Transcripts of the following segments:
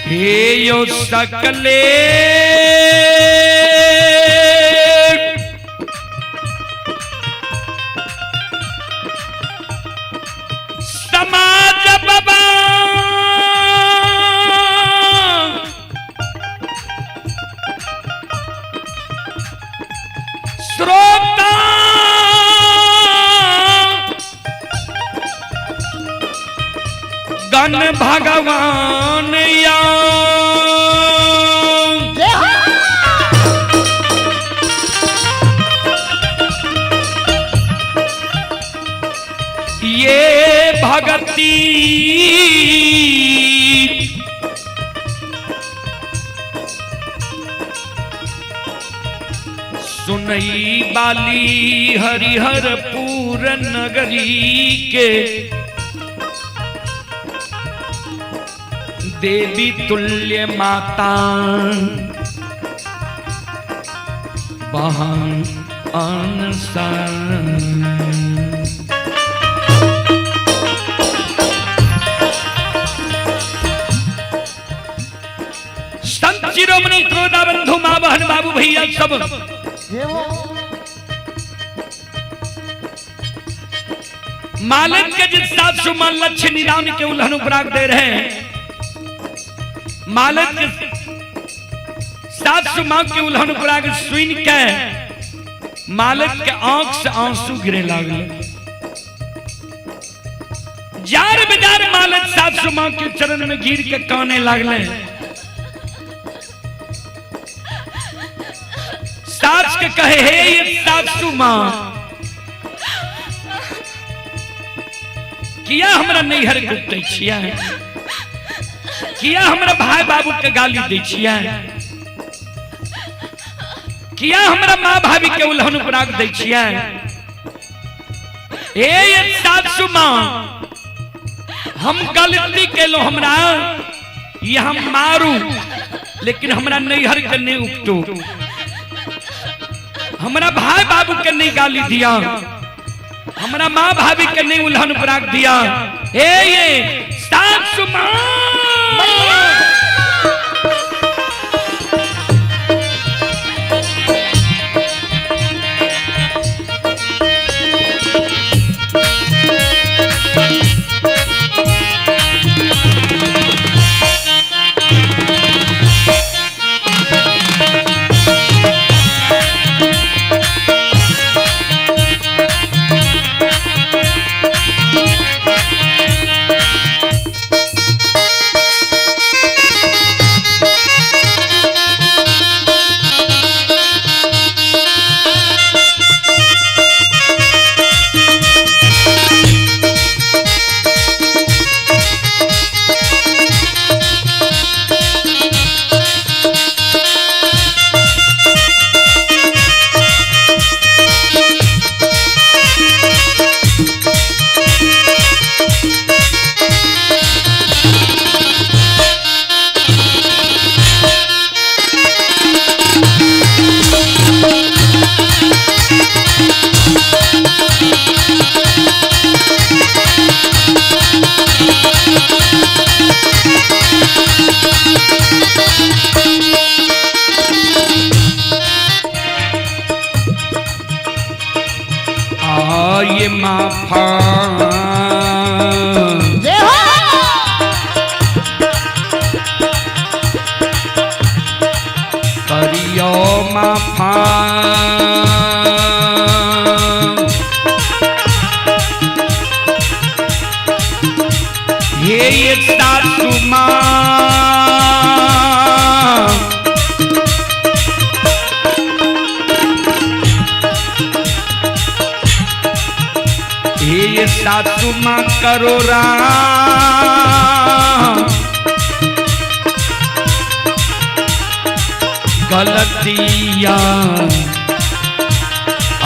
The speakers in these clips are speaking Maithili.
हे यो सकले समाज बाबा श्रोता गण भगवान या जय हो। ये भगती सुनई बाली हरिहरपुर नगरी के देवी तुल्य माता बहन अनसन। संत शिरोमणि क्रोधा बंधु माँ बहन बाबू भैया सब जय हो। मालिक के जिस सासु मां लक्ष्य निदान के उल्हन उपराग दे रहे हैं, मालिक के सासु मां के उल्हन उपराग सुन के मालिक के आंख से आंसू गिरे लागल। जार बेजार मालिक सासु मां के चरण में गिर के काने लागले। सास के कहे, हे ये सासु मां, किया हमरा नैहर कुटै छियै, किया हमरा भाई बाबू के गाली दै छियै, किया हमरा माँ भाभी के उल्हन उपराग दै छियै? हे ये सासु माँ, हम गलती केलो, हमरा ये हम मारू, लेकिन हमरा नैहर के नहीं उपटू, हमरा भाई बाबू के नहीं गाली दिया, हमरा माँ भाभी के नहीं उल्हन उपराग दिया। हे ये सासु माँ, आ ये माफा जय हो। करियो माफा, हे ये सासु माँ, हे ये सासु माँ करो राम गलतिया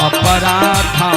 अपराधा।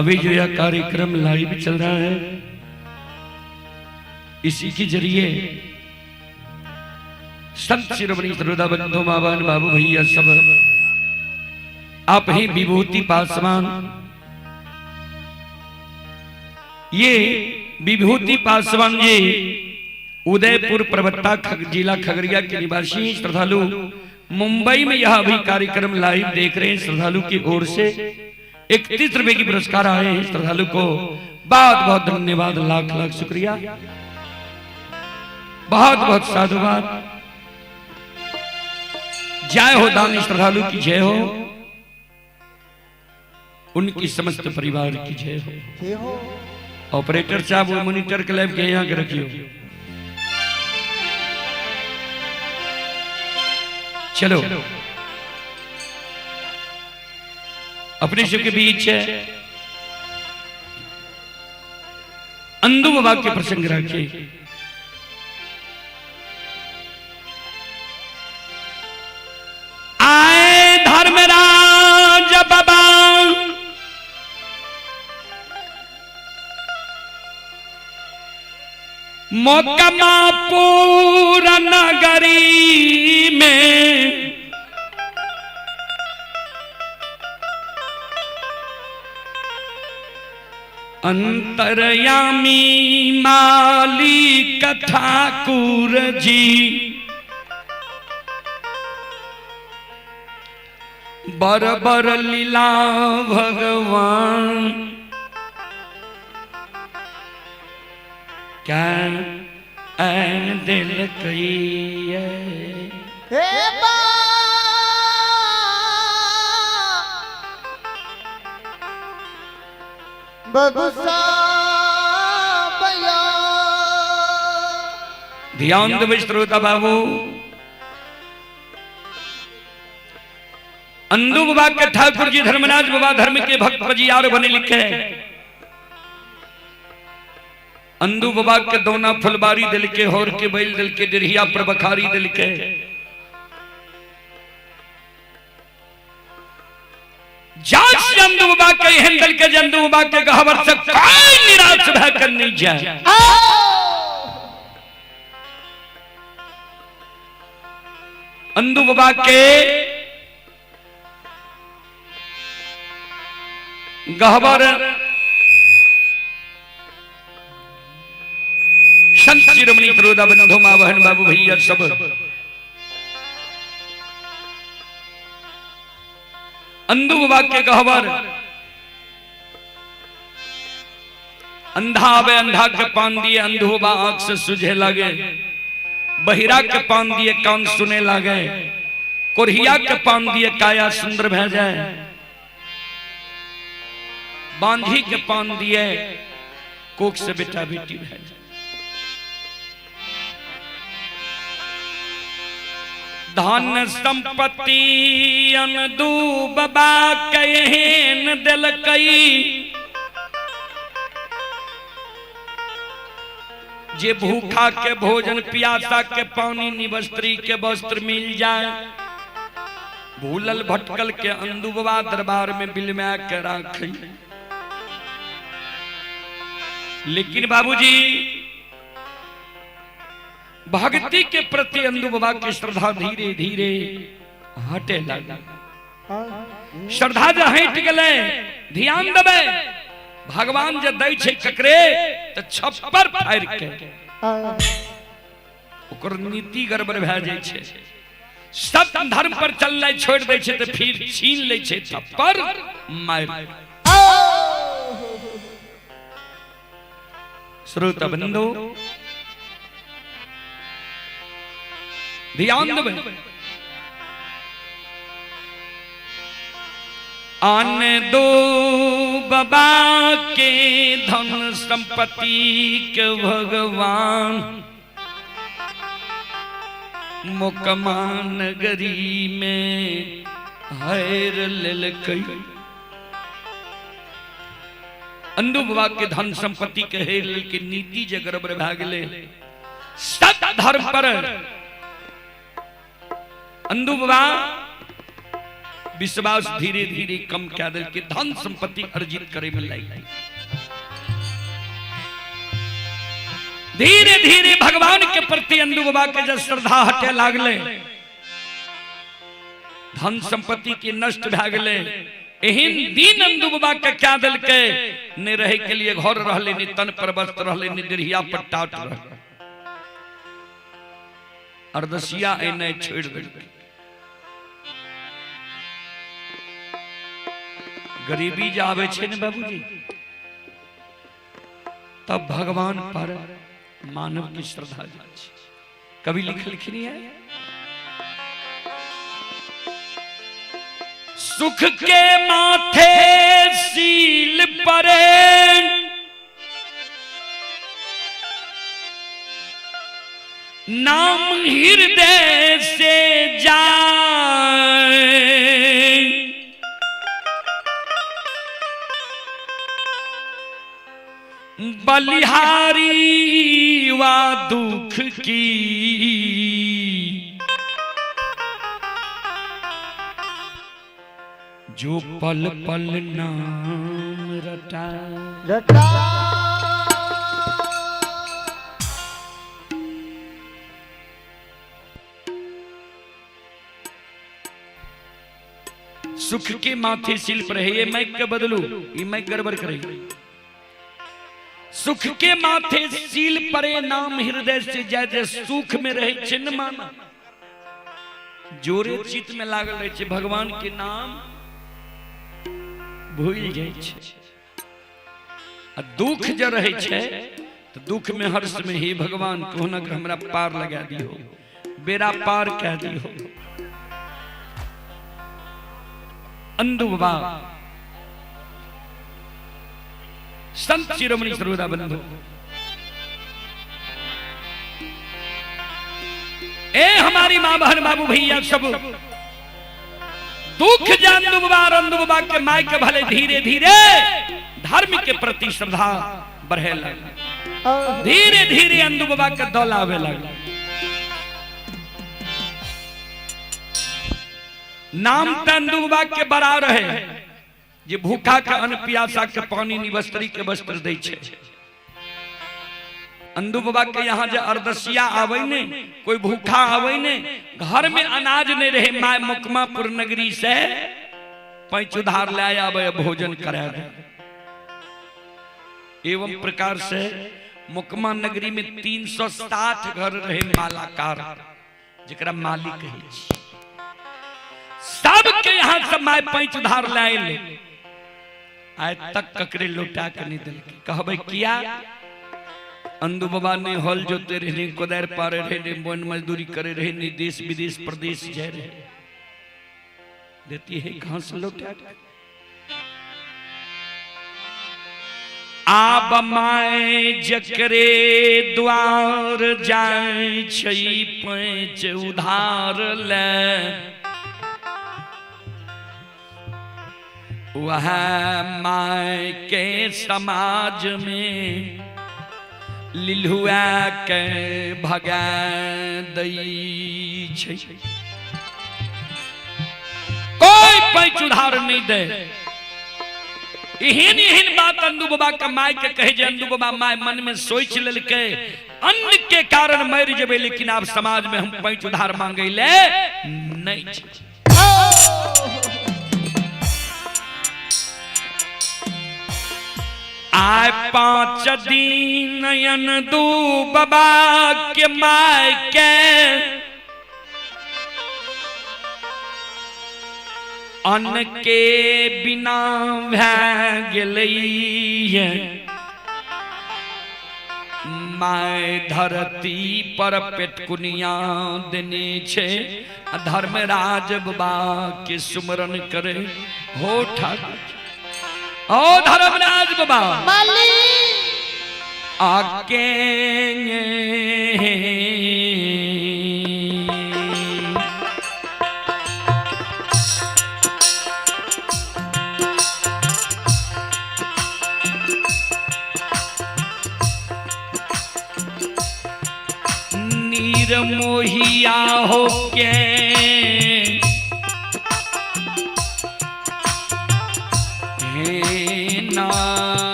अभी जो यह कार्यक्रम लाइव चल रहा है, इसी के जरिए संत शिरोमणि श्रोता बंधु माँ बहन बाबू भैया सब आप ही विभूति पासवान, ये विभूति पासवान जी उदयपुर प्रवक्ता जिला खगड़िया के निवासी श्रद्धालु मुंबई में यह अभी कार्यक्रम लाइव देख रहे हैं। श्रद्धालु की ओर से 31 रुपए की पुरस्कार आए हैं। श्रद्धालु को बहुत बहुत धन्यवाद, लाख लाख शुक्रिया, बहुत बहुत साधुवाद। जय हो दानी श्रद्धालु की जय हो, उनकी समस्त परिवार की जय हो। जय हो। ऑपरेटर साहब वो मॉनिटर के लाइव के यहाँ के रखियो। चलो अपने शिव के बीच है अंदू बाबा के प्रसंग रखे। आए धर्मराज बाबा मोकमापुर नगरी में अंतर्यामी मालिक ठाकुर जी बर बर लीला भगवान क्या ऐ दिल कई हे बा बबुसा भैया। ध्यान देवे श्रोता बाबू, अंदू बाबा के ठाकुर जी धर्मराज बाबा धर्म के भक्त पजियार बने लिखे। अंदू बाबा के दोना फुलबारी दिल के, होर के बैल दिल के, डिरिया पर बखारी दिल के। जास अंदू बाबा के एहन दिल के, अंदू बाबा के गहवर से कोई निराश भय कर नहीं जाए। अंदू बाबा के गहवर संत शिरोमणि त्रोदा बंधु माँ बहन बाबू भैया सब अंदू बाबा के गहवर अंधा आवे अंधा के पान दिए, अंधो बाबा आंख से सुझे लगे, बहिरा के पान दिए कान सुने लगे, कोरिया के पान दिए काया सुंदर भय जाए, बांधी के पान दिए कोख से बेटा बेटी भय जाए। धन संपत्ति अंदू बाबा केहन दिलकई, जे भूखा के भोजन प्यासा के पानी निवस्त्री के वस्त्र मिल जाए, भूलल भटकल के अंदू बाबा दरबार में बिलमा के राखी। लेकिन बाबूजी भक्ति के प्रति अंदू बाबा की श्रद्धा धीरे धीरे हटे लगा। श्रद्धा जे हट गए, ध्यान देवे भगवान जे दै छै ककरे त छप्पर फाड़ के ओकर नीति गड़बड़ भए जाइ छै। सब धर्म पर चलनाइ छोड़ दै छै त फिर छीन लै छै थप्पड़ मारि। श्रोता बंधु ध्यान देबै, आन दो बाबा के धन संपत्ति के भगवान मोकमा नगरी में हैर लेलकै। अंदू बाबा के धन संपत्ति के हेर लेलकै, नीति जे गड़बड़ भए गेलै। सत धर्म पर अंदू बाबा विश्वास धीरे धीरे कम कए देलकै, धन संपत्ति अर्जित करे में लागि गेल। धीरे धीरे भगवान के प्रति अंदू बाबा के जब श्रद्धा हटे लागले, धन संपत्ति के नष्ट भए गेलै। एहन दिन अंदू बाबा के क्या देलकै, ने रहे के लिए घर रहले, ने तन पर वस्त्र रहले, ने देहिया पर टाट रहले। अरदसिया एने छोड़ देलकै। गरीबी जे आबै छै ने बाबूजी, तब भगवान पर मानव की श्रद्धा जाइ छै। कवि लिखलखिन है, सुख के माथे सील परे, नाम हृदय से जाए, बलिहारी वा दुख की, जो पल पल नाम रटा रटा। सुख के माथे शिल्प रहे, ये मैं के बदलू, ये मैं गड़बड़ करे। सुख के माथे सील परे नाम हृदय से जाय, जे सुख में रहे छै न माना, जोरे चित में लागल रहे छै, भगवान के नाम भूल जाइ छै। आ दुख जे रहे छै तो दुख में हर्ष में ही भगवान कहुना के हमरा पार लगा दियो, बेड़ा पार कह दियो। अंदू बाबा संत शिरोमणि सर्वदा बंधु, ए हमारी माँ बहन बाबू भैया सब दुख जान बाबा रंदू बाबा के माय के भले धीरे धीरे धर्म के प्रति श्रद्धा बढ़े लगे, धीरे धीरे अंदू बाबा के दल आवे लगे। नाम त अंदू बाबा के बड़ा रहे, जे भूखा के अन्न प्यासा के पानी निवस्त्री के वस्त्र दै छै। अंदू बाबा के यहाँ जे अरदसिया आवे ने, कोई भूखा आवे ने, घर में अनाज नहीं रहे, my Mukmapur नगरी से पैंच उधार ले आवे भोजन करा दे। एवं प्रकार से मुकमा नगरी में 360 घर रहे मालाकार, जकरा मालिक कहै छै। सबके यहाँ से my पैंच उधार ले आयल, आइ तक ककरे लौटा के नहीं देलकै। कहबै किया? अंदू बाबा ने हल जोते रहे, नहीं कोदारि पारे रहे, नहीं वन मजदूरी करे रहे, नहीं देश विदेश प्रदेश जाए रहे, देती है कहां से लौटा के? आब my जकरे द्वार जाय छै पैंच उधार ले, वह my के समाज में लिलुआ के भगा दै छै। कोई पैंच उधार नहीं दे। एहन एहन बात अंदू बाबा के my के कहे जे अंदू बाबा my मन में सोच लेलकै अन्न के कारण मर जेबै, लेकिन आब समाज में हम पैंच उधार मांगे ले नहीं छै। आय 5 दिन अंदू बाबा के my के अन्न के बिना भए गेलै, my धरती पर पेटकुनिया देने छै, धर्मराज बाबा के सुमरन करे हो ठाकुर। ओ धर्मराज बाबा आके नीर मोहिया होके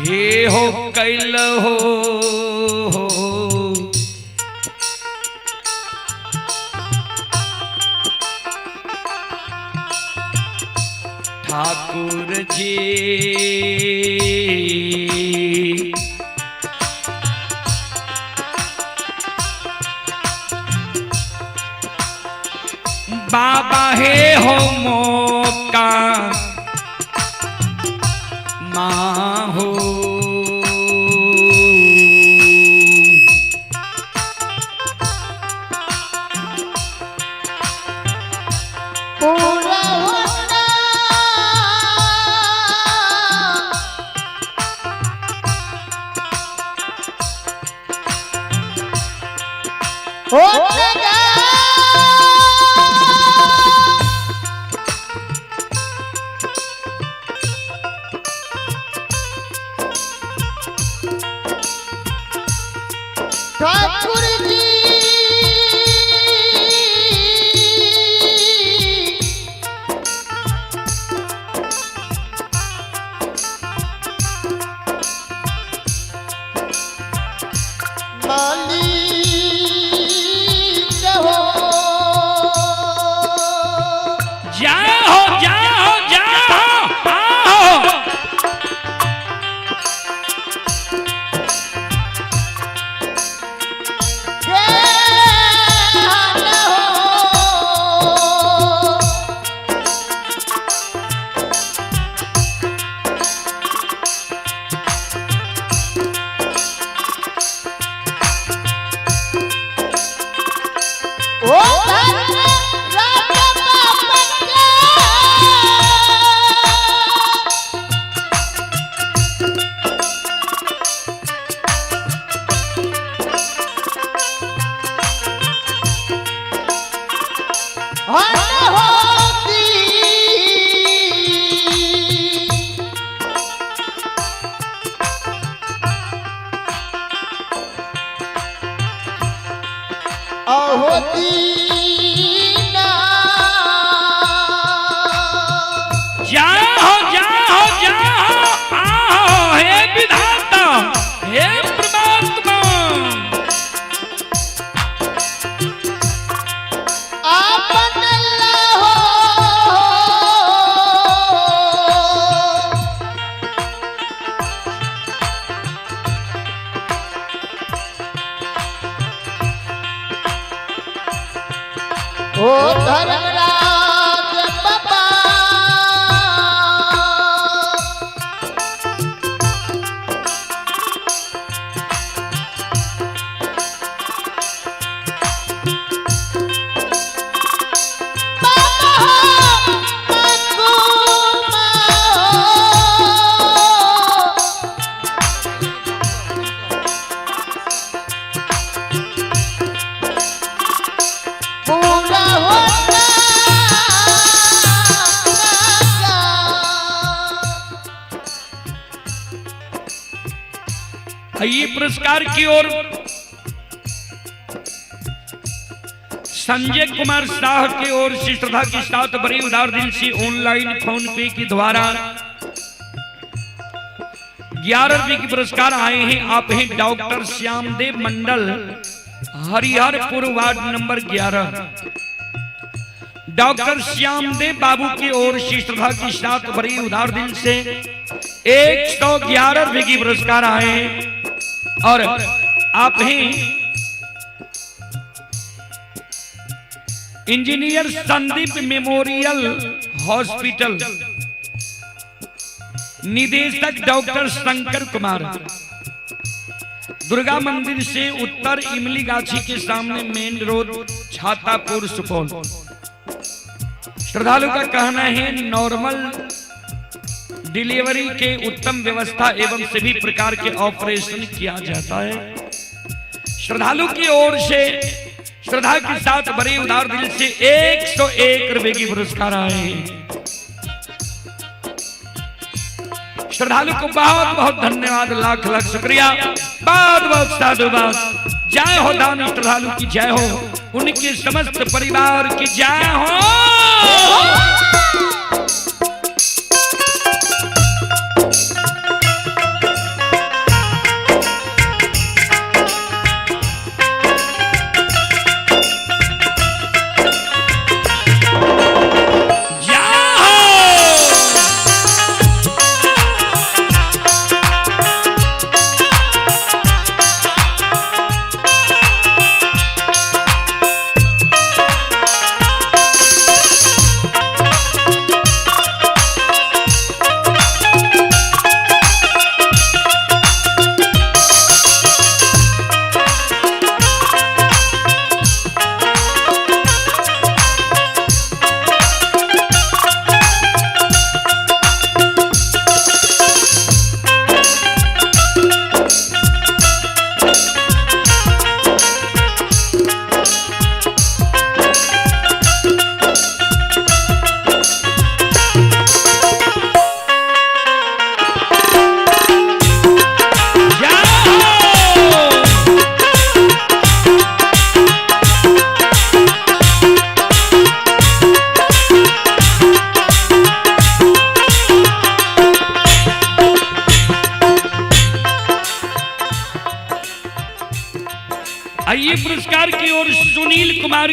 हे हो कैल हो। ठाकुर जी बाबा हे हो मौका माँ हो। पूरा होना हो गया। ठाकुर जी मालिक हो। जाओ जाओ जाओ आओ। के हो। ओ धर्म राज बाबा के। हन होती। अहोती ना। जाओ जाओ जाओ आओ। हे विधाता हे परमात्मा। आपन लहो। ओ धर्मराज बाबा। पूरा होना। ये पुरस्कार की ओर संजय कुमार शाह की ओर से श्रद्धा के साथ बड़ी उदार दिल से ऑनलाइन फोन पे के द्वारा 11 रुपए के पुरस्कार आए हैं। आप हैं doctor Shyamdev Mandal, Hariharpur ward number 11। Doctor Shyamdev बाबू की ओर से श्रद्धा के साथ बड़ी उदार दिल से 111 रुपए की पुरस्कार आए हैं। और आप हैं इंजीनियर संदीप मेमोरियल हॉस्पिटल, निदेशक डॉक्टर शंकर कुमार, दुर्गा मंदिर से उत्तर इमली गाछी के सामने मेन रोड, छातापुर, सुपौल। श्रद्धालु का कहना है नॉर्मल डिलीवरी के उत्तम व्यवस्था एवं सभी प्रकार के ऑपरेशन किया जाता है। श्रद्धालु की ओर से श्रद्धा के साथ बड़े उदार दिल से 101 रुपए की पुरस्कार आए हैं। श्रद्धालु को बहुत बहुत धन्यवाद, लाख लाख शुक्रिया, बहुत बहुत साधुवाद। जय हो दान श्रद्धालु की जय हो, उनके समस्त परिवार की जय हो।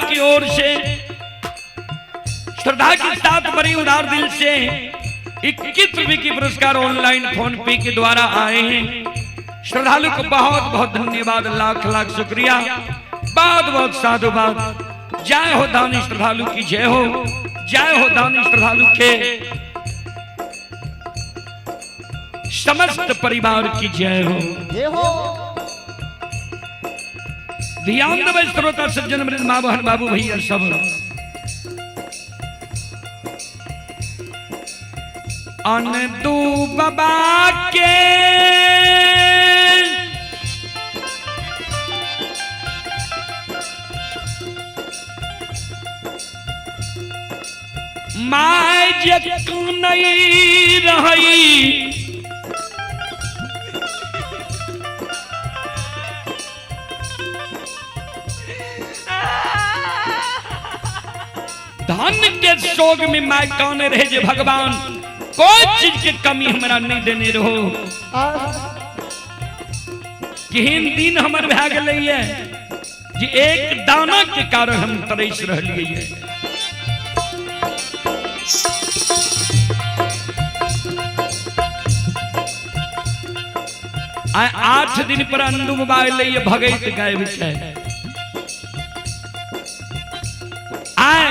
की ओर से श्रद्धा के साथ बड़ी उदार दिल से 21 रुपए की पुरस्कार ऑनलाइन फोन पे के द्वारा आए हैं। श्रद्धालु को बहुत बहुत धन्यवाद, लाख लाख शुक्रिया, बहुत बहुत साधुवाद। जय हो दानी श्रद्धालु की जय हो, जय हो दानी श्रद्धालु के समस्त परिवार की जय हो। जय हो। ध्यान देबै श्रोता सज्जन, वृद्ध, माँ बहन, बाबू भैया सब। अन दू बाबा के my जे नहीं रही, धन के शोक में my काने रहे जे भगवान कोई चीज के कमी हमरा नहीं देने रहो, केहन दिन हमर भए गेलै ये जे एक दाना के कारण हम तरस रहलियै ये। आइ 8 दिन पर अंदू बाबा एलै ये, भगैत गायब छै। आय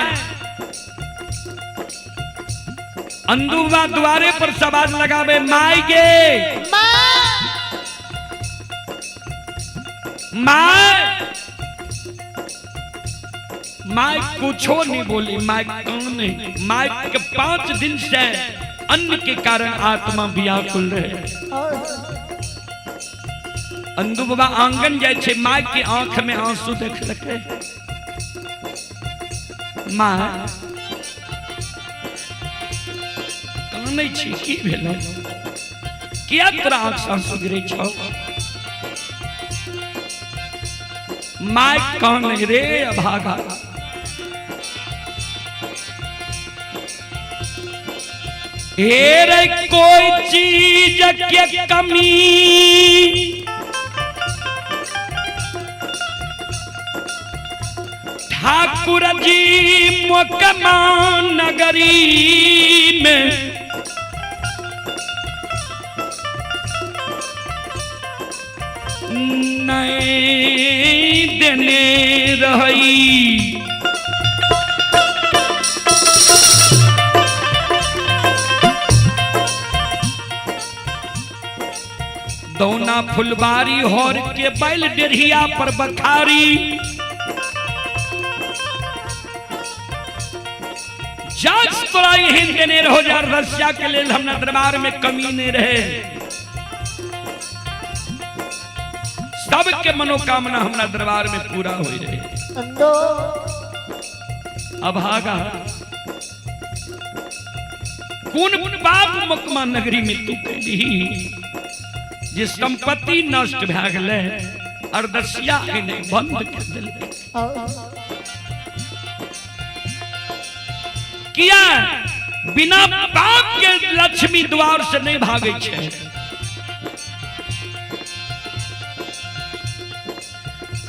अंदू बाबा द्वारे पर सवाल लगावे, माय गे, my, my कुछो नहीं बोली। My कौन नहीं, my के 5 दिन से अन्न के कारण आत्मा व्याकुल रहे। अंदू बाबा आंगन जाय छै, my के आंख में आंसू देखलकै। My, कानै छी, की भेलै? किया तोरा आंख से आंसू गिरै छौ? My कानै, रे अभागा, हे रे, कोई चीज के कमी ठाकुर जी मोकमा नगरी में नहीं देने रही। दौना फुलबारी हर के बैल डेढ़िया पर बखारी, जांच तोरा एहन देने रहो जा रसिया के लेल हमरा दरबार में कमी नहीं रहे, सबके मनोकामना हमरा दरबार में पूरा हो रहे। अंदो। अभागा, कोन पाप मकमा नगरी में तू कैली जे संपत्ति नष्ट भए गेलै, अरदसिया एने बंद कर देलकै? किया बिना पाप के लक्ष्मी द्वार से नहीं भागे छै?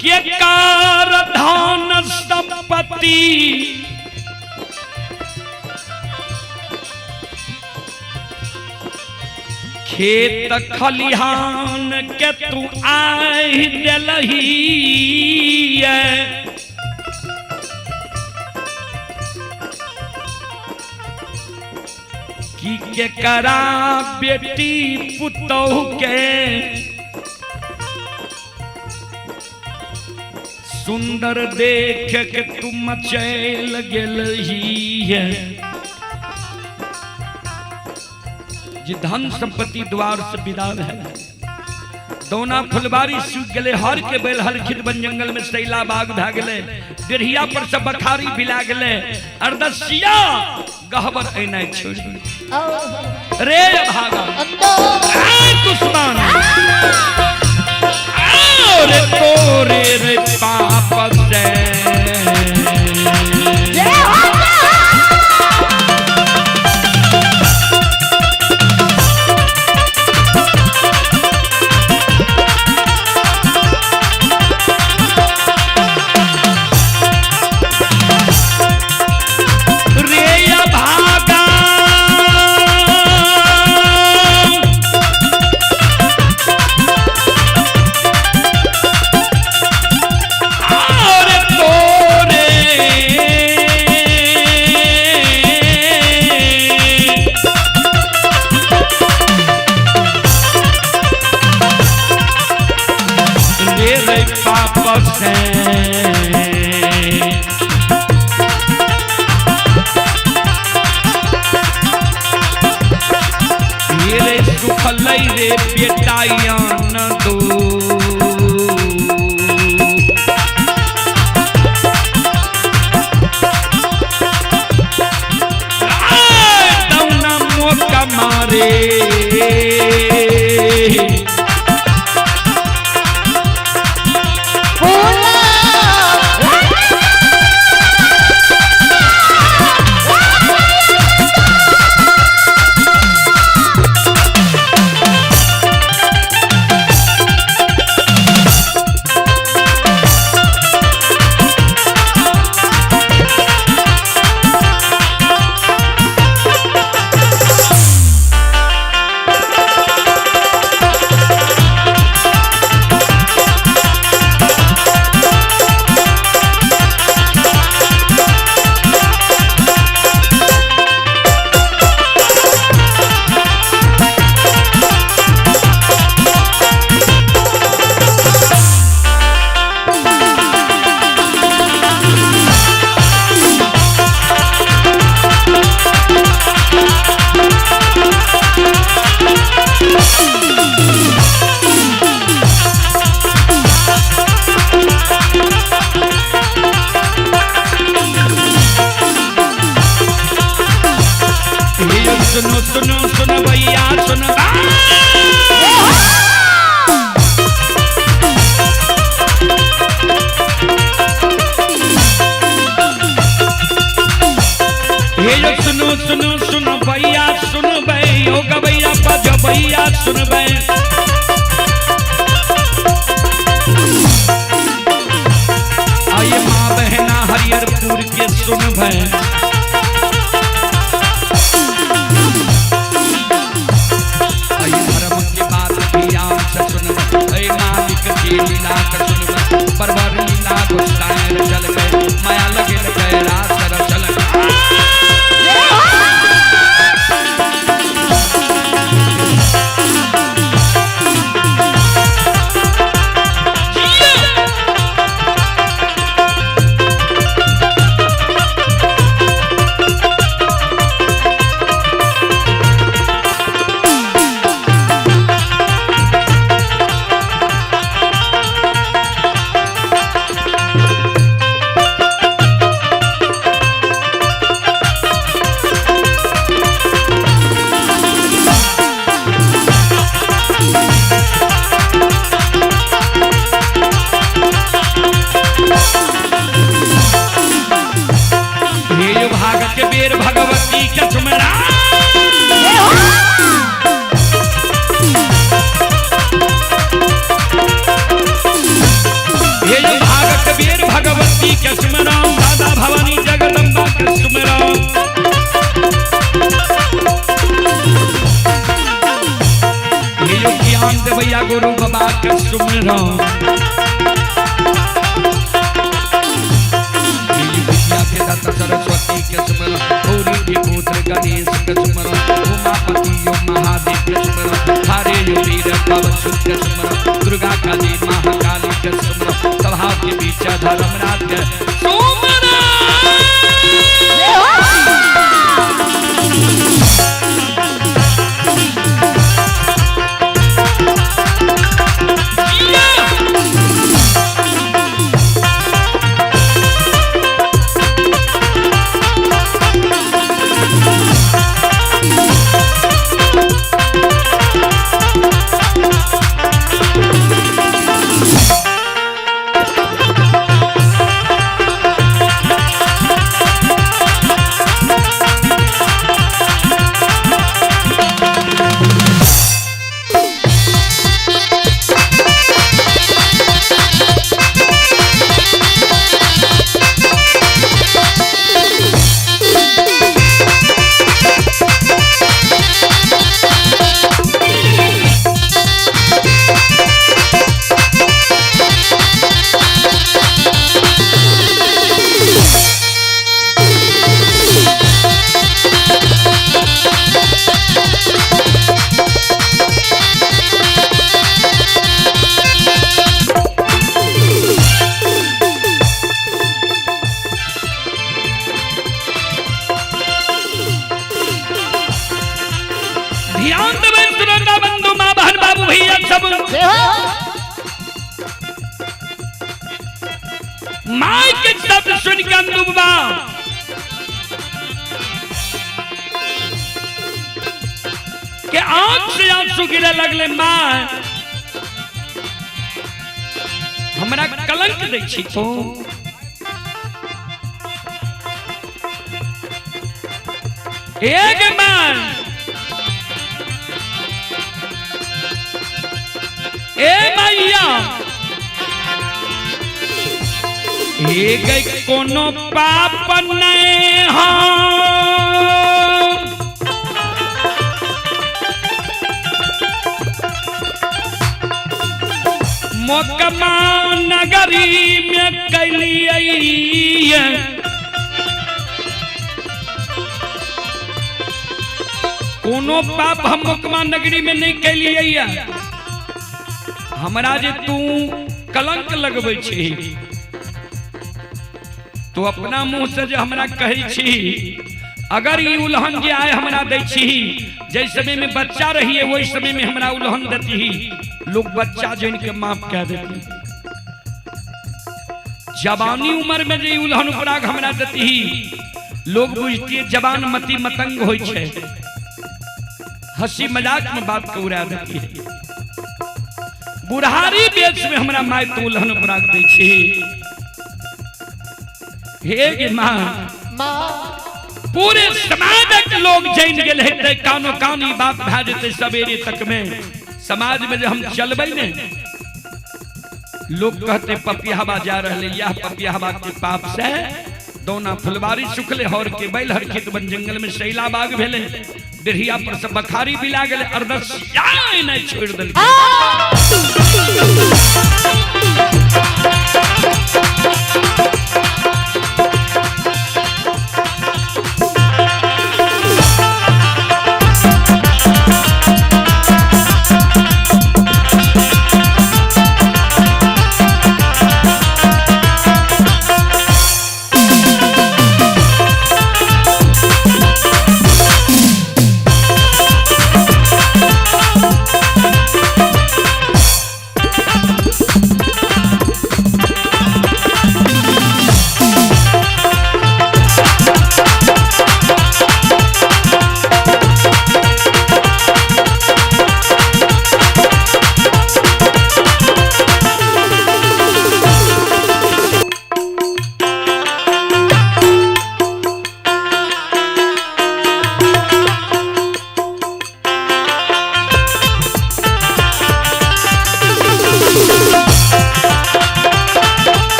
के कार धन संपत्ति खेत खलिहान के तू आहि देलही, की के करा बेटी पुतोह के सुंदर देख के तू मचैल गेलही है? जे धन संपत्ति द्वार से विदा है, दौना फुलबारी सूख गेलै, हर के बैल हर खित बन जंगल में सैला बाग भए गेलै, डेढ़िया पर सब बखारी बिला गेलै, अरदसिया गहबर ऐनाइ छोड़ि देलकै। रे भागा, अंदो। आ दुश्मन, आओ रे तोरे रे पाप से जय हो। रे बेटाया न दो। तौना मौका मारे सुनो सुनो सुनो भैया सुनो। हे जो सुनो सुनो सुनो भैया सुनो भई ओ गवैया बजो भैया सुन भई। आइए माँ बहना हरिहरपुर के सुन भई। परवर लीला गुस्साए चल गए माया लगे गए रात चल गए। बेर भगवती के सुमरा हे भागत बेर भगवती के सुमरा दादा भवानी जगदम्बा के सुमरा। हे ज्ञान देवैया गुरु बाबा के सुमरा। सरस्वती के सुमरो गौरी के पुत्र गणेश के सुमरो उमापति यो महादेव के सुमरो हरे यो वीर पवन सुत के सुमरो दुर्गा काली महाकाली के सुमरो सभा के बीच धर्मराज के सुमरो। ध्यान देवे श्रोता बंधु माँ भैया सब माय के शब्द सुन के अंदू बाबा के आंख से आंसू गिरे लगले। माँ हमरा कलंक दै छी तू, एक मान ए मैया एक कोनो पाप नहीं हो मोकमा नगरी में कैलियै कोनो पाप हम मोकमा नगरी में नहीं कैलियै। हमरा जे तू कलंक लगबै छी, तू अपना मुंह से जे हमरा कहै छी, अगर ई उल्हन जे आय हमरा दै छी, जै समय में बच्चा रहिए वही समय में हमरा उल्हन देती, लोग बच्चा जन के माफ कह देती। जवानी उम्र में जे उल्हन उपराग हमरा देती, लोग बुझती जवान मती मतंग होई छै, हंसी मजाक में बात के उड़ा देती है। बुढ़ारी बेच में हमरा माय तो उल्हन उपराग दै छी। हे गे माँ, पूरे समाज के लोग जान गेल हेतै, कानो कान ई बात भए जेतै सवेरे तक में। समाज में जे हम चलबै ने, लोग कहते पपियावा जा रहले, यह पपियावा के पाप से दौना फुलवारी सुखले, हर के बैल हर खेत बन जंगल में शैला बाग भेले, डेढ़िया पर सब बखारी बिला गेले, अरदस नहीं छोड़ देलकै।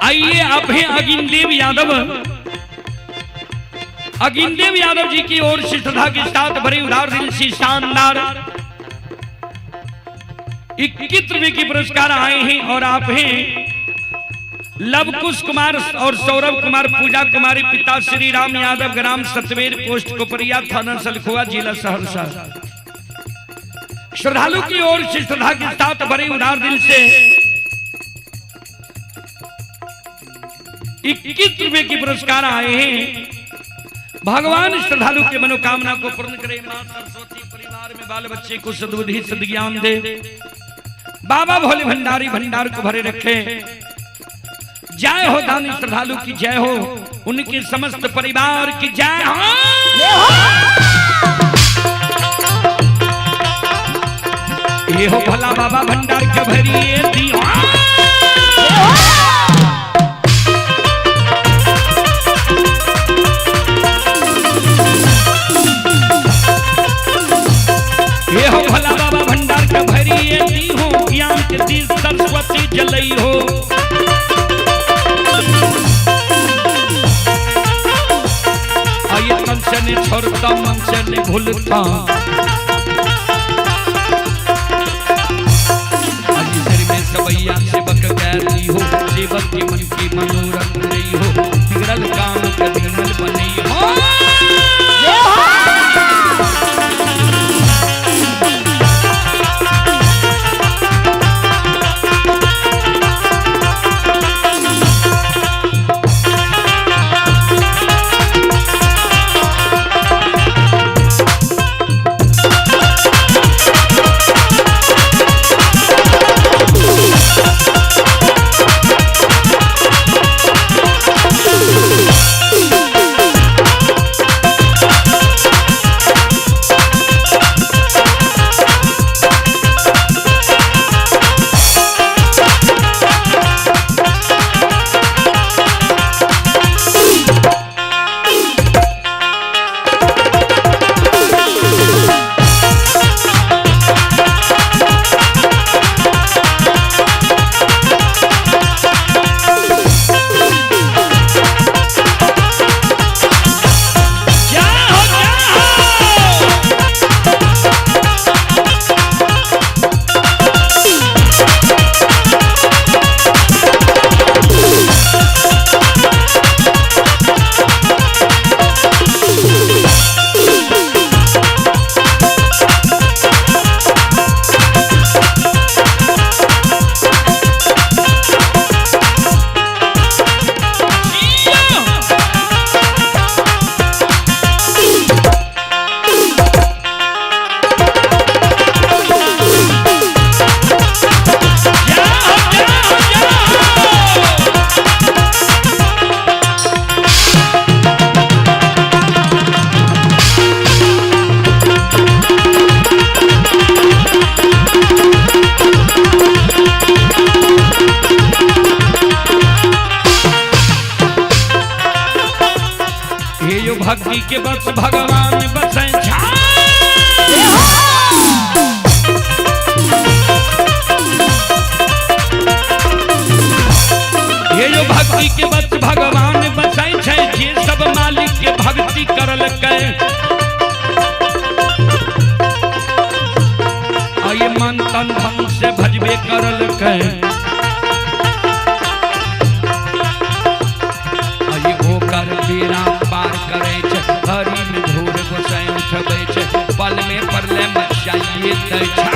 आइए आप हैं अगिनदेव यादव। अगिनदेव यादव जी की ओर से श्रद्धा के साथ भरे उदार दिल से शानदार 21 रुपए की पुरस्कार आए हैं और आप हैं लवकुश कुमार और सौरभ कुमार, पूजा कुमारी, पिता श्री राम यादव, ग्राम सतवेर, पोस्ट कोपरिया, थाना सलखुआ, जिला सहरसा। श्रद्धालु की ओर से श्रद्धा के साथ भरे उदार दिल से 21 रुपए की पुरस्कार आए हैं। भगवान श्रद्धालु के मनोकामना को पूर्ण करे। मां सरस्वती परिवार में बाल बच्चे को सद्बुद्धि सद्ज्ञान दे। बाबा भोले भंडारी भंडार को भरे रखे। जय हो दानी श्रद्धालु की जय हो, उनके समस्त परिवार की जय हो। ये हो भला बाबा भंडार के भरिए दियो। ये हो भला बाबा भंडार के भरिए दी हो, ज्ञान के दी सरस्वती जलई हो। आये तन से ने छोड़ता मन से ने भूलता, सबैया सेवक कैली हो, सेवक के मन की मनोरथ रही हो, बिगड़ल काम कभी मल बनी हो। भक्ति के बस भगवान बसै ये जो भक्ति के बस भगवान बसै छै, जे सब मालिक के भक्ति करलकै। ये मन तन धन से भजबे करलकै। ये ओकर बेड़ा पार करै छै, हरि में घोर गोसाई उठबै छै, पल में परले मचाइए दै छै।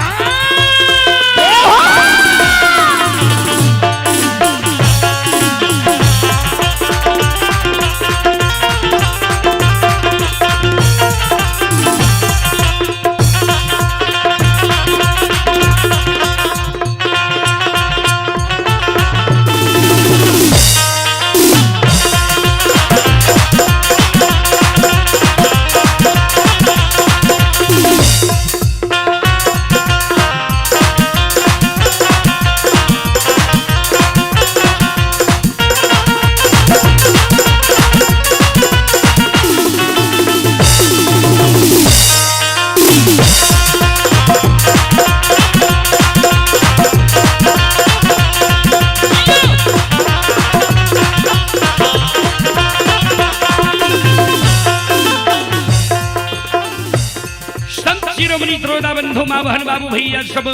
शिरोमणि द्रोदा बंधु माँ बहन बाबू भैया सब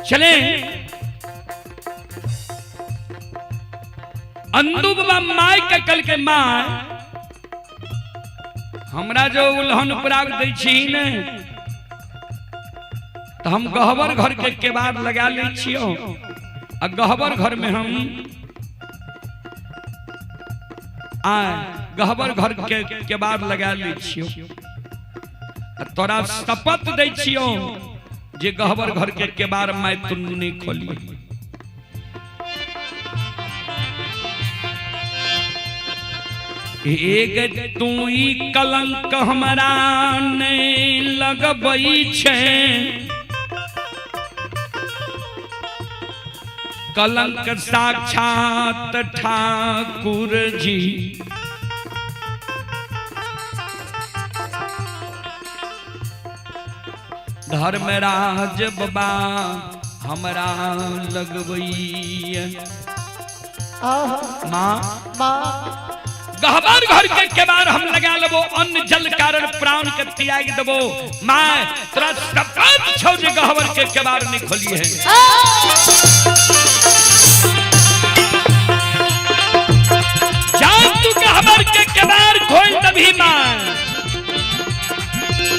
चले। अंदू बाबा my के कल के my हमरा जो उल्हन पराग दै छी ने तो हम गहबर घर के केबाड़ लगा लै छियो आ गहबर घर में हम आ गहबर घर के केबाड़ लगा लै छियो। तोरा शपथ दै छियो जे गहबर घर के केबाड़ my तू नहीं खोली। एक तू ई कलंक हमरा नहीं लगबै छै, कलंक साक्षात ठाकुर जी। धर्मराज बाबा हमरा लगबैया। आहा। माँ, माँ। गहबर घर के केबार हम लगा लेबो, अन्न जल कारण प्राण के त्याग देबो। माँ तोरा शपथ छौ जे गहबर के केबार नहीं खोली है। जा तू गहबर के केबार खोल तभी माँ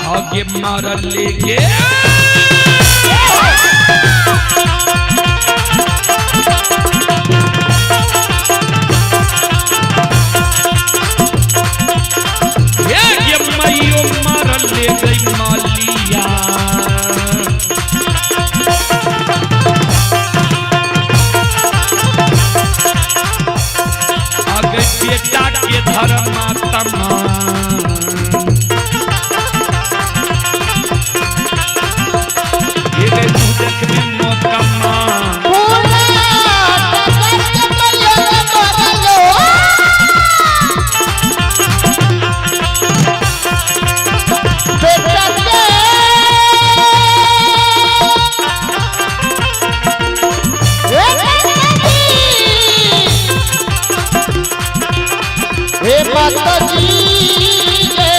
आगे मार लेके। ये मैयो मार ले गई मालिया। आगे बेटा के धर्मात्मा ये गई मुँह देखने मौका माँ। पूरा टकर मैया मरलो। बेटा के हे माता जी रे,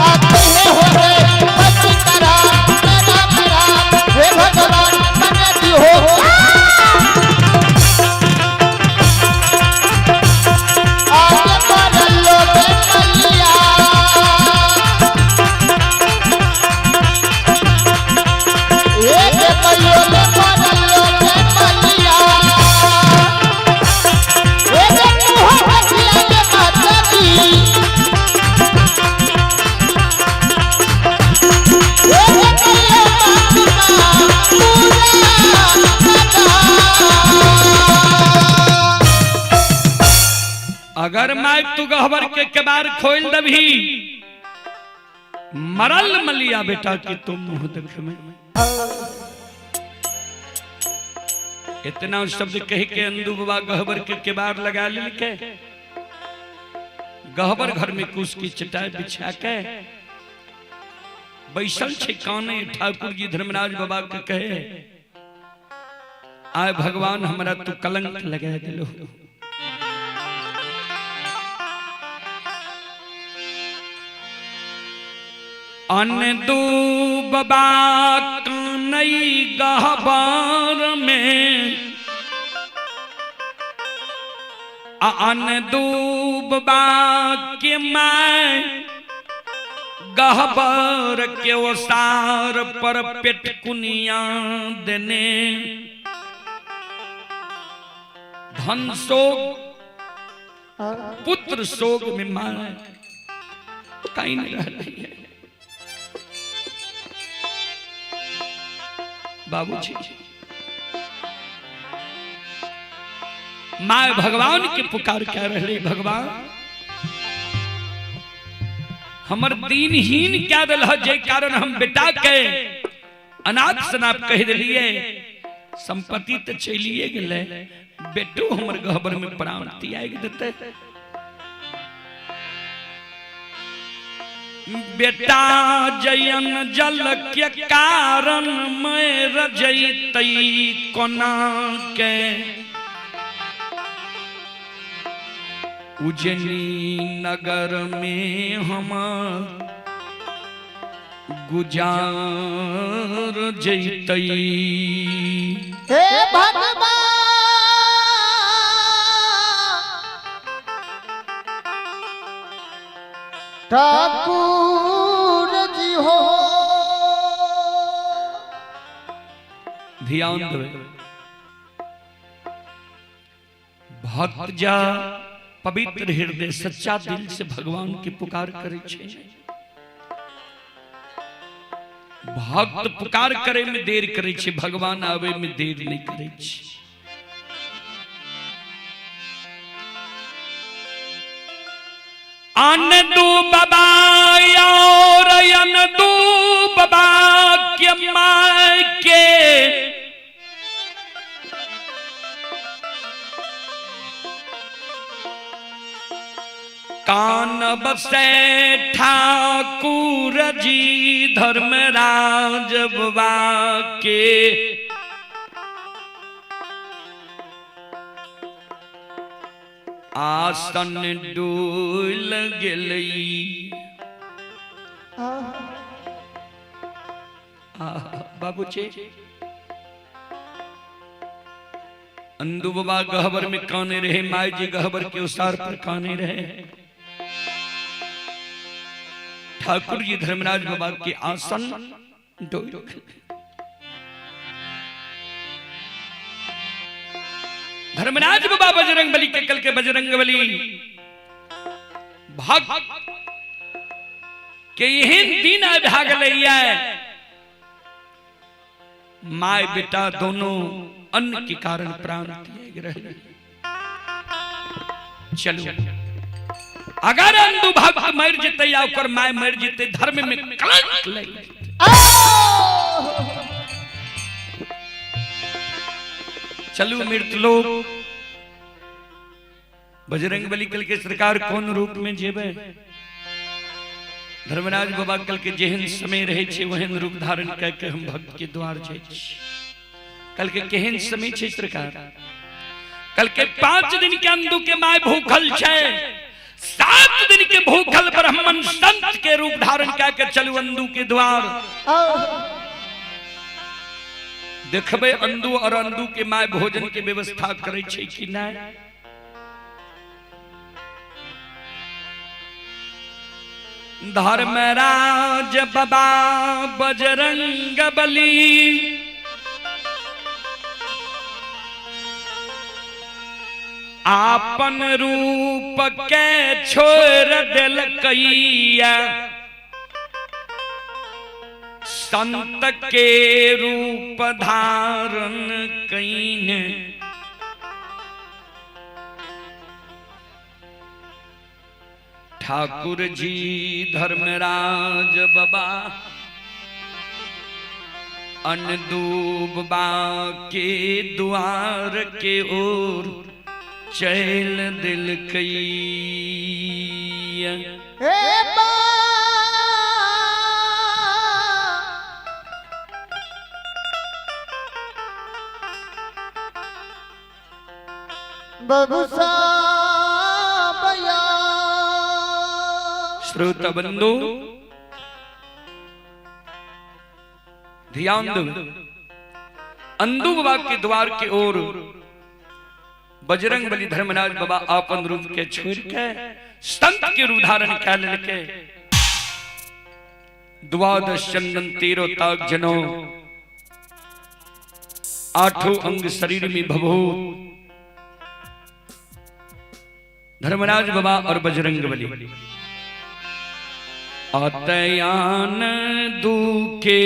आते हैं हो रे बच करा करा करा, हे भगवान मन हो आगे मरलो रे मैया। एक मैयो रे मरलो रे मैया। एक मुँह हसिया रे माता जी। एक मैयो माता पूरा माता। अगर मैं तू गहबर के केबार खोल दबी, मरल मलिया बेटा की तुम मुंह देख में। इतना शब्द कह के अंदू बाबा गहबर के केबार लगा के गहबर घर में कुश की चटाई बिछा के बैसल छे काने। ठाकुर जी धर्मराज बाबा के कहे, आए भगवान हमरा तू कलंक लगा दिलो। अन दू बाबा कानई गहबर में, अन दू बाबा के मैं गहबर के ओसार पर पेट कुनिया देने। धन शोक पुत्र शोक में मां कहीं नहीं रह रही है। बाबूजी मां भगवान के पुकार कह रहे, भगवान हमर दीनहीन क्या दिल है जे कारण हम बेटा के अनाथ शनाथ कह दिलिए। संपत्ति तो चलिए गेले, बेटो हमर गहबर में प्राण त्याग देते। बेटा जयन जल के कारण मैं रजैतई कोना के, उजनी नगर में हम गुजार जैतई। हे भगवान ठाकुर जी हो। ध्यान देवे भक्त जा पवित्र हृदय सच्चा दिल से भगवान की पुकार करे छे। भक्त पुकार करे में देर करे छे, भगवान आवे में देर नहीं करे छे। अन दू बाबा और अन दू बाबा के my के कान बसे ठाकुर जी धर्मराज बाबा के। आसन डोल गेलई। बाबूजी अंदू बाबा गहबर में काने रहे, माई जी गहबर के उसार पर काने रहे। ठाकुर जी धर्मराज बाबा के आसन डोल। धर्मराज बाबा बजरंग बली के कल के बजरंग बली भक्त के एहन दिन आबि गेलैया, my बेटा दोनों अन्न के कारण प्राण त्याग रहे। चलो अगर अंदू भक्त मर जेतै या ओकर my मर जेतै, धर्म में कलंक लागि जेतै। चलू मृतलोक बजरंग बली कल के सरकार कौन रूप में जेबे? धर्मराज बाबा कल के जेहन समय रहे छे वहन रूप धारण करके हम भक्त के द्वार जाय छी। कल के केहन समय छे सरकार? कल के 5 दिन के अंदू के my भूखल छे, 7 दिन के भूखल ब्राह्मण संत के रूप धारण करके चलू अंदू के द्वार। देखबे अंदू और अंदू के my भोजन के व्यवस्था करे छे कि नहीं। धर्मराज बाबा बजरंग बली आपन रूप के छोड़ दिलकैया, संत के रूप धारण कईने। ठाकुर जी धर्मराज बाबा अनदूब के द्वार के ओर चल दिलकैया। बबुसा बया। श्रोता बंधु ध्यान दो, अंदू बाबा के द्वार के ओर बजरंग बली धर्मराज बाबा आपन रूप के छोड़ के संत के रूप धारण कर लेके द्वादश चंदन तेरो ताक जनो आठों अंग शरीर में भभो धर्मराज बाबा और बजरंग बली अतयान दुखे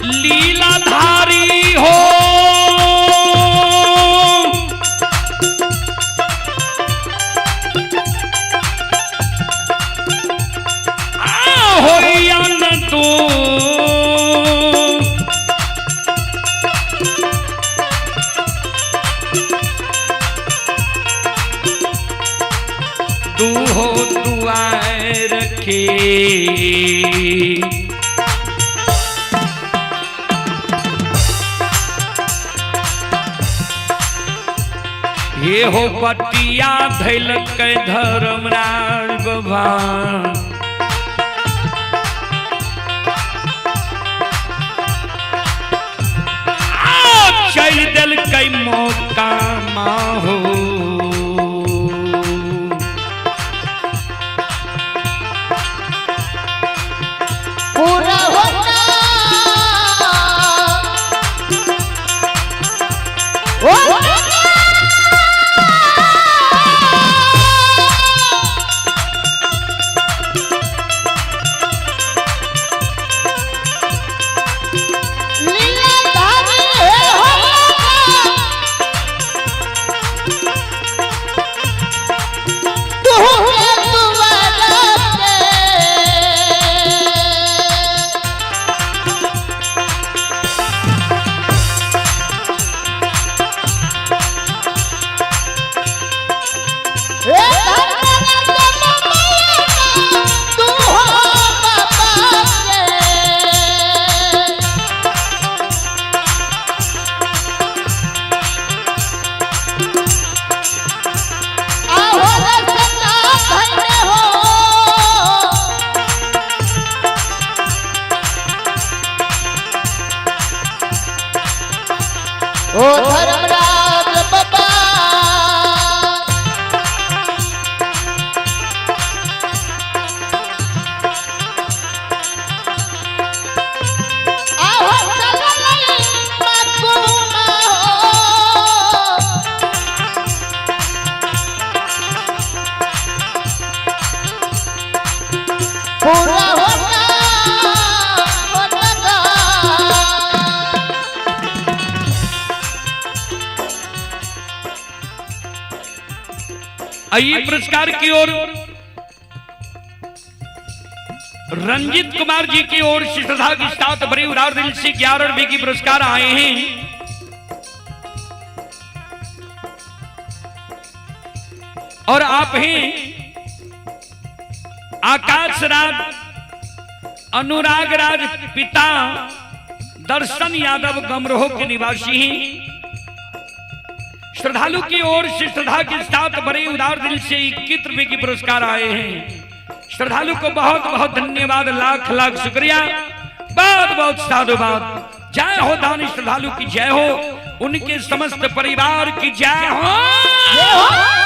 लीलाधारी हो तो दूहो दुआर के ये हो पटिया धैल के धर्मराज बाबा चल दिल कई मौका माहो। पूरा होना ओ। ओ धर्मराज बाबा। आहो चललै मकुमा हो। पूरा होगा होगा। आइए पुरस्कार की ओर रंजित कुमार जी की ओर से श्रद्धा के साथ बड़ी उदार दिल से 11 रुपए की पुरस्कार आए हैं। और आप हैं आकाश राज अनुराग राज पिता दर्शन यादव गमरोह के निवासी हैं। श्रद्धालु की ओर से श्रद्धा के साथ बड़े उदार दिल से 21 रुपए की पुरस्कार आए हैं। श्रद्धालु को बहुत बहुत धन्यवाद, लाख लाख शुक्रिया, बहुत बहुत साधुवाद। जय हो दानी श्रद्धालु की जय हो, उनके समस्त परिवार की जय हो। जय हो। जय हो।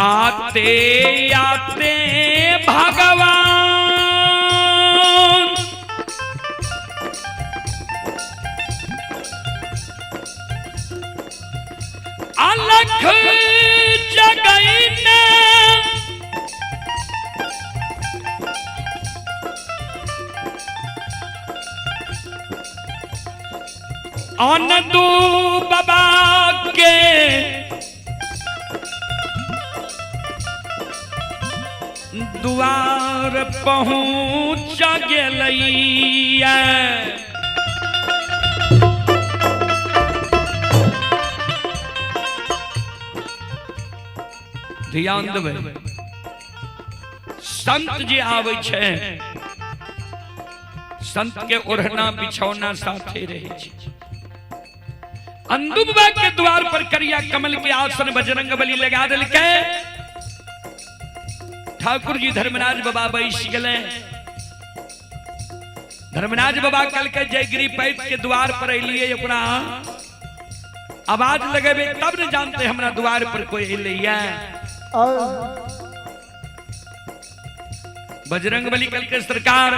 आते आते भगवान अलख जगैन अनदू बाबा के दुआर पहुँच गेलैया। ध्यान देबै, संत जे आबै छै, संत के ओढ़ना बिछौना साथे रहै छै। अंदू बाबा के द्वार पर करिया कमल के आसन बजरंग बली लगा देलकै। ठाकुर जी धर्मराज बाबा बैस गेलै। धर्मराज बाबा कहलकै जयगिरी पैत के द्वार पर एलियै, ओकरा आवाज लगेबै तब ने जानते हमरा द्वार पर कोई एलैया। बजरंग बली कहलकै सरकार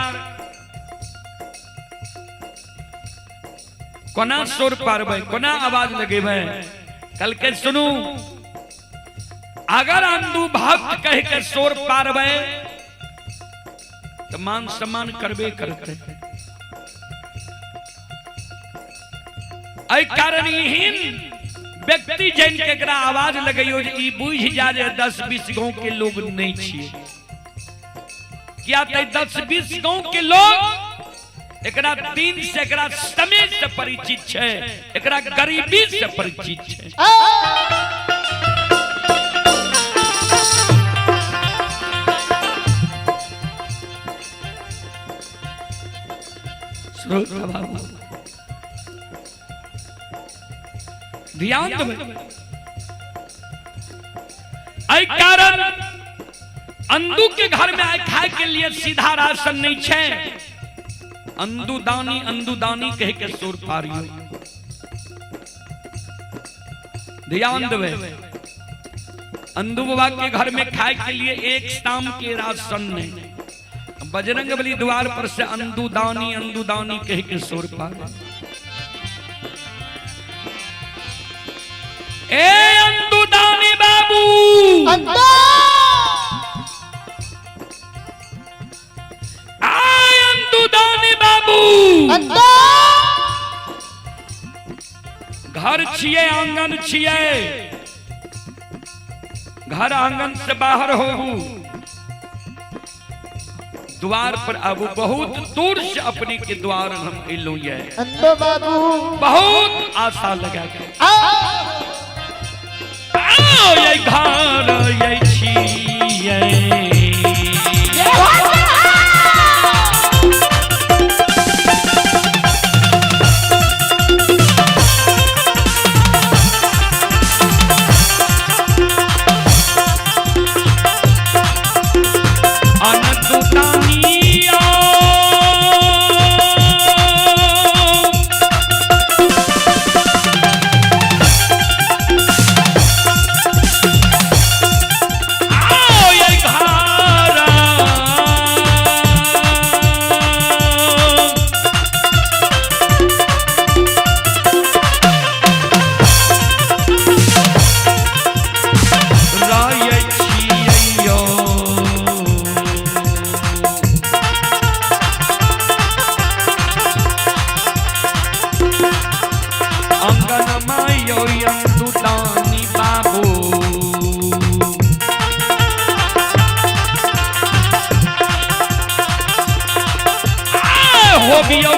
कोना शोर पारबै, कोना आवाज लगेबै? कहलकै सुनू, अगर अंदू भक्त कह के शोर पारबै तो मान सम्मान करबे करते। एहि कारण एहन व्यक्ति जन के एकरा आवाज लगैयो जे ई बुझि जा जे 10-20 गांव के लोग नहीं छियै। किया त 10-20 गांव के लोग एकरा दिन से, एकरा समय से परिचित छै, एकरा गरीबी से परिचित छै। श्रोता बाबू ध्यान देबै। एहि कारण अंदू के घर में आय खाए के लिए सीधा राशन नहीं छै। अंदू दानी अंदू दानी कह के सुर पारियो। ध्यान देबै, अंदू बाबा के घर में खाए के लिए एक शाम के राशन नहीं, बजरंग बली द्वार पर से अंदू दानी कह के सुर पारियो। ए अंदू दानी बाबू, अंदू बाबू, घर छिए आंगन छिए, घर आंगन से बाहर हो द्वार पर आबू। बहुत दूर से अपने के द्वार हम अलो ये बाबू, बहुत आशा लगा के आओ ये घर ये छिए।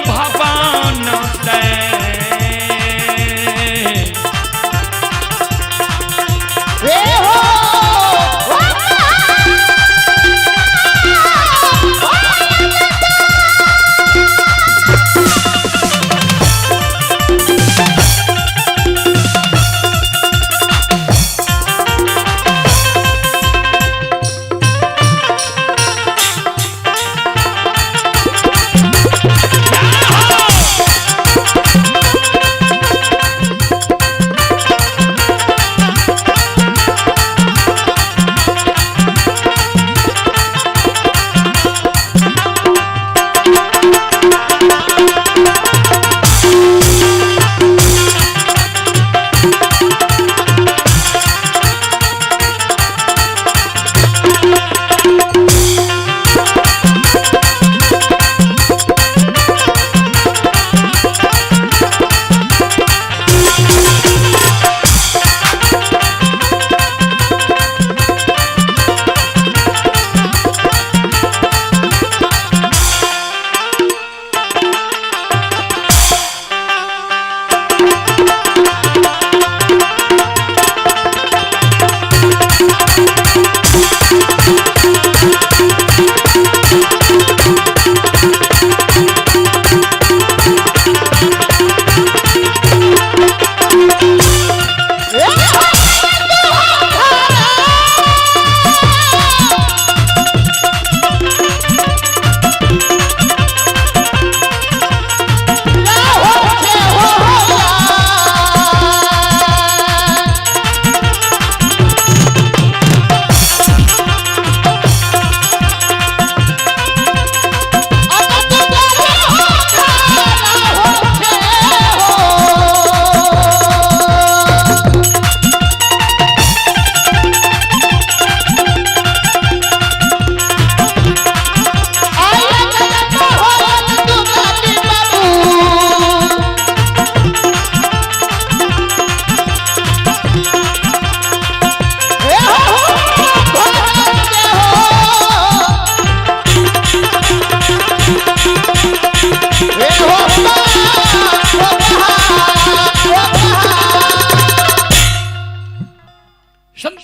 भगवान से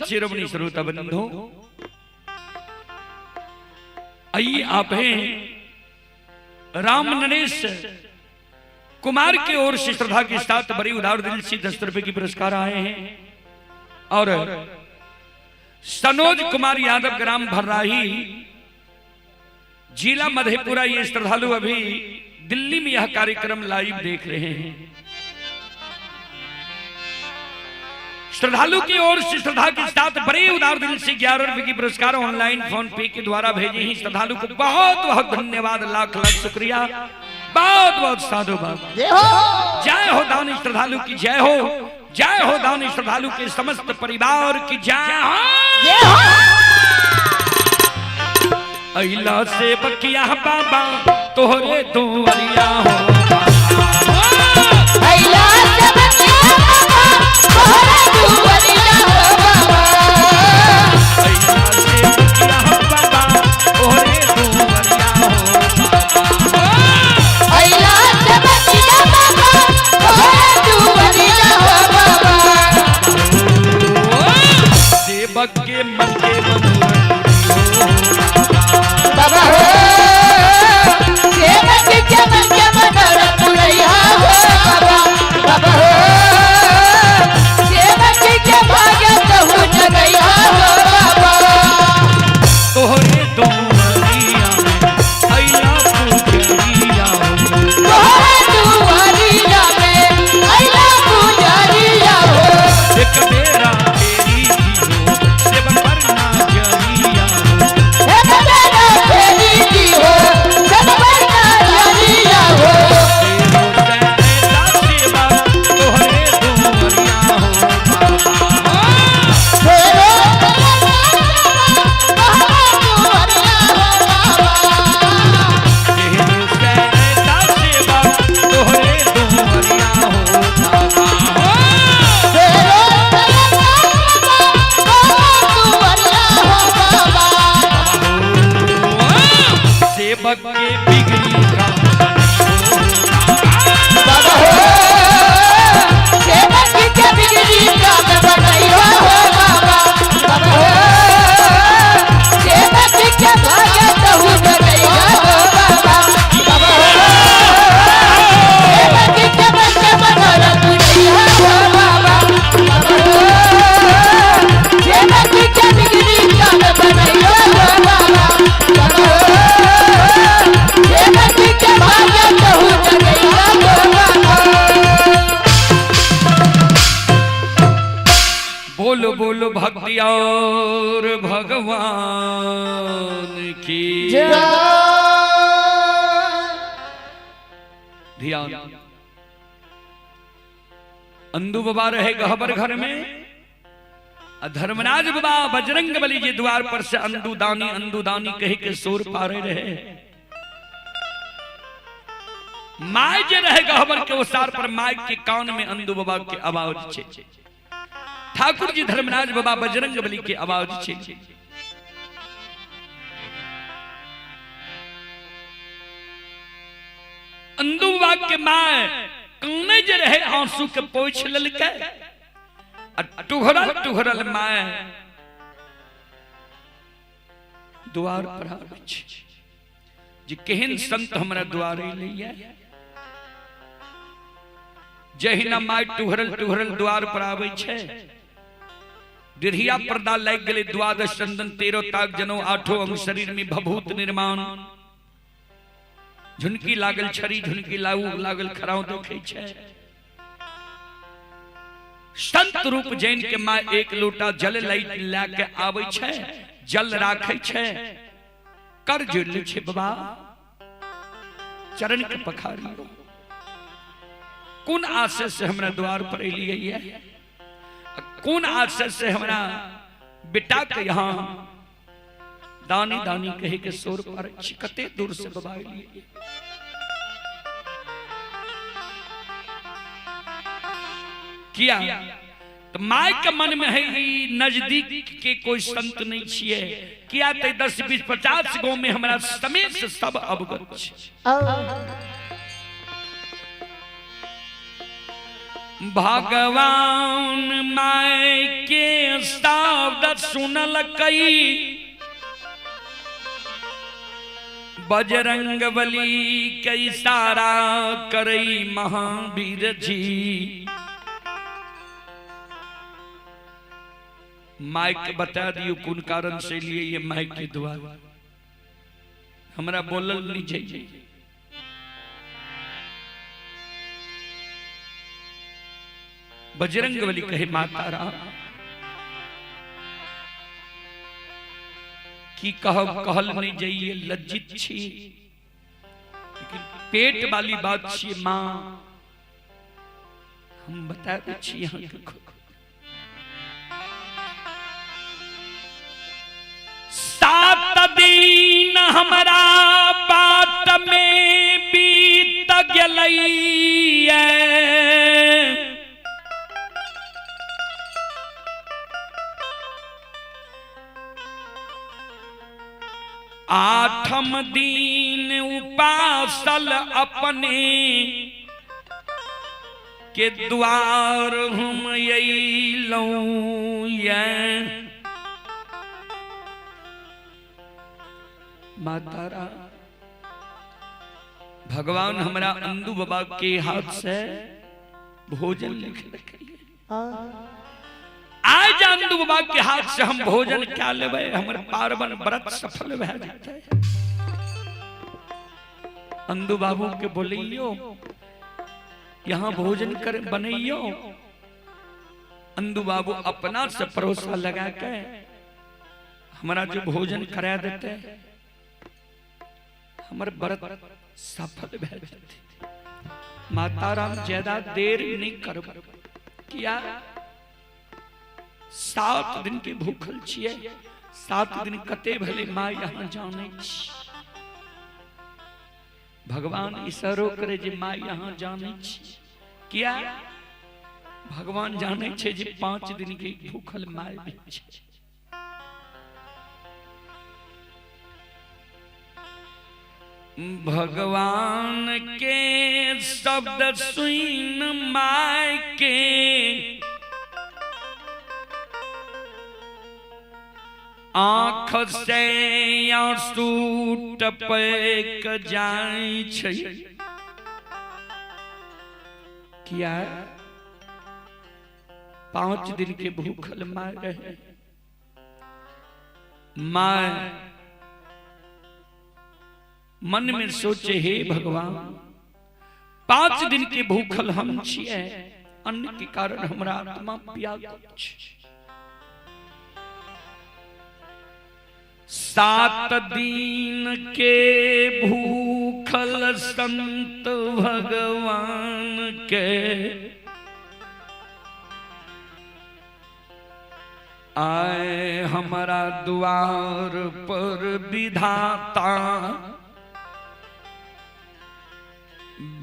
शिरोमणि श्रोता बंधु, आइए आप हैं राम नरेश कुमार की ओर से श्रद्धा के साथ बड़ी उदार दिल से 10 रुपए की पुरस्कार आए हैं। और सनोज कुमार यादव ग्राम भर्राही जिला मधेपुरा, ये श्रद्धालु अभी दिल्ली में यह कार्यक्रम लाइव देख रहे हैं। श्रद्धालु की ओर से श्रद्धा के साथ बड़े उदार दिल से 11 रुपए की पुरस्कार ऑनलाइन फोन पे के द्वारा भेजे हैं। श्रद्धालु को बहुत बहुत धन्यवाद, लाख लाख शुक्रिया, बहुत बहुत साधुवाद। जय हो, जय हो दानी श्रद्धालु की जय हो, जय हो दानी श्रद्धालु के समस्त परिवार की जय हो। जय हो। अइला से बकिया बाबा तोहरे दुआरिया हो। अइला से बकिया बाबा तोहरे दुआरिया हो बाबा। अइला से बकिया बाबा तोहरे दुआरिया हो बाबा। अइला से बकिया बाबा तोहरे दुआरिया हो बाबा। सेवक के मन के मनोरथ बाबा हो, सेवक के मन के मनोरथ पुरैया हो बाबा। बाबा हो, सेवक के भाग्य कहू जगैया हो बाबा। तोहरे दुआरिया अइला पुजरिया हो। तोहरे दुआरिया में अइला पुजरिया हो। एक बेरा तेरी की हो सेवक पर ना जरिया हो। एक बेरा तेरी की हो सेवक पर ना जरिया हो। तेरो ऐसा सेवा तोहरे दुआरिया हो बाबा। तेरो तोहरे दुआरिया हो बाबा। तेरो ऐसा सेवा तोहरे दुआरिया हो बाबा। तेरो दुआरिया हो बाबा। सेवक के बिगड़ी का बाबा हो, सेवक के बिगड़ी काम बनैया हो बाबा। बाबा हो, सेवक के भाग्य कहू जगैया हो बाबा। बाबा हो, सेवक के मन के मनोरथ पुरैया हो बाबा। बाबा हो, सेवक के बिगड़ी काम बनैया हो बाबा। बाबा हो, सेवक के भाग्य कहू जगैया हो बाबा। बोलो बोलो भक्ति और भगवान की ध्यान। अंदू बाबा रहे गहबर घर में, धर्मराज बाबा बजरंग बली जी द्वार पर से अंदू दानी अंदू दानी कहे के शोर पारे रहे। My जे रहे गहबर के ओसार पर, my के कान में अंदू बाबा के आवाज छे। ठाकुर जी धर्मराज बाबा बजरंग बली के आवाज छे। अंदू बाबा के my काने जे रहे आंसू के पोछ ललके, आ टुघरल टुघरल my द्वार पर आबै छै जे केहन संत हमरा द्वार अयलैया। जहिना my टुघरल टुघरल द्वार पर आबै छै, दिढ़िया पर्दा लागि गेलै, द्वादश चंदन 13 ताक जनौ आठो अंग शरीर में भभूत निर्माण, झुनकी लागल छड़ी झुनकी लागू लागल खराव देखै छै। संत रूप जैन के माँ एक लोटा जल लै के आबै छै, जल राखै छै, कर जोड़ लै छै, बाबा चरण के पखारी कोन आशय से हमरा द्वार पर एलियै ये, कोन आशय से हमरा बेटा के यहाँ दानी दानी कहे के शोर पर छी, कते दूर से बाबा एलियै। किया तो my के मन में है ई नजदीक के कोई संत नहीं छिए, किया तो 10 20 50 गांव में हमरा समेत से सब अवगत छे। भगवान my के शब्द सुनल कई, बजरंग बली के इशारा करई महावीर जी। माइक बता दियो कौन कारण से लिए ये माइक के द्वारा हमरा बोलल नहीं चाहिए। बजरंग बली कहे माता राम की कहब कहल नहीं जाइए, लज्जित छी, लेकिन पेट वाली बात छी मां, हम बता दै छी अहाँ के। 7 दिन हमरा बाट में बीत गेलैये, आठम दिन उपासल अपने के द्वार हम अयलहुँ ये। माता राम भगवान हमरा अंदू बाबा के हाथ से भोजन लिख आज अंदू बाबा के हाथ से हम भोजन क्या लेबै, हमर पार्वण व्रत सफल भए जेतै। अंदू बाबू के बोलियो यहाँ भोजन कर बनैयो। अंदू बाबू अपना से परोसा लगा के हमरा जो भोजन करा देते हमर व्रत सफल भए जेतै। माता राम ज्यादा देर नहीं करब, किया 7 दिन के भूखल छियै, 7 दिन कते भले माँ यहाँ जानै छी। भगवान इशारो करे जे माँ यहाँ जानै छी, किया भगवान जानै छै जे 5 दिन के भूखल माय भी छै। भगवान के शब्द सुन my के आँख से आंसू टपक जाय छै। किया 5 दिन के भूखल my रहे, my मन में सोचे हे भगवान 5 दिन के भूखल हम छियै, अन्न के कारण हमरा आत्मा व्याकुल छै। 7 दिन के भूखल संत भगवान के आए हमारा द्वार पर विधाता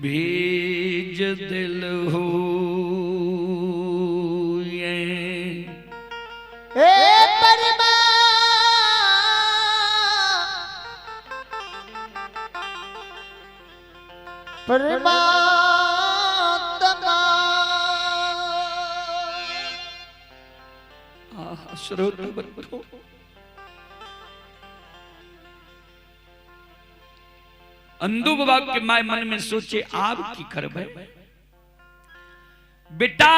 भेज दिल हो ये। ए परमा परमात्मा श्रोत बंधु अंदू बाबा के my मन में सोचे आप की करबै बेटा,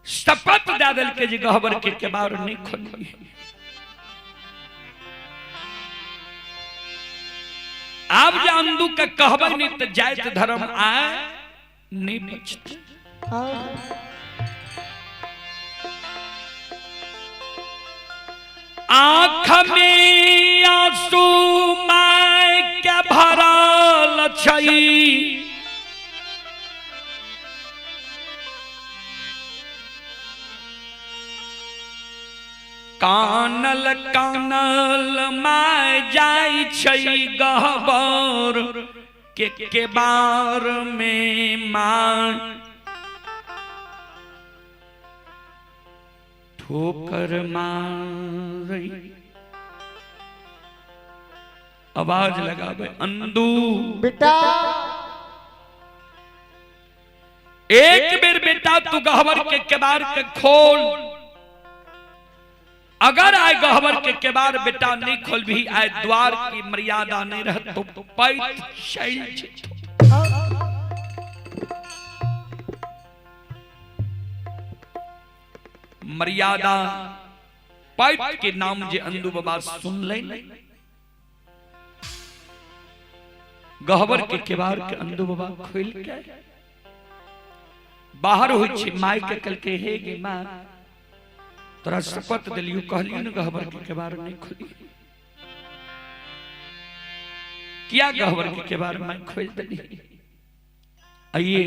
शपथ दे दिल के जे गहबर के केबार नहीं खोली। आप जे अंदू के कहबै नहीं तो जात धर्म आए नहीं बचते। आंख में आंसू my के भरल छै, कानल कानल my जाय छै गहबर के केबार में my ठोकर मारे आवाज लगावे अंदू बेटा एक बेर बेटा तू गहबर के केबार के खोल, अगर आए गहबर के केबार बेटा नहीं खोलबी, आए द्वार की मर्यादा नहीं रह तो पैत चल जेतो। मर्यादा पैत के नाम जे अंदू बाबा सुन ले, गहबर के केबार के अंदू बाबा खोल के बाहर होइ छै। माय के कहलकै, हे गे माँ, तोरा शपथ दिलियो, कहलियो ने गहबर के केबार नहीं खोली, किया गहबर के केबार मैं खोल दिली। आइए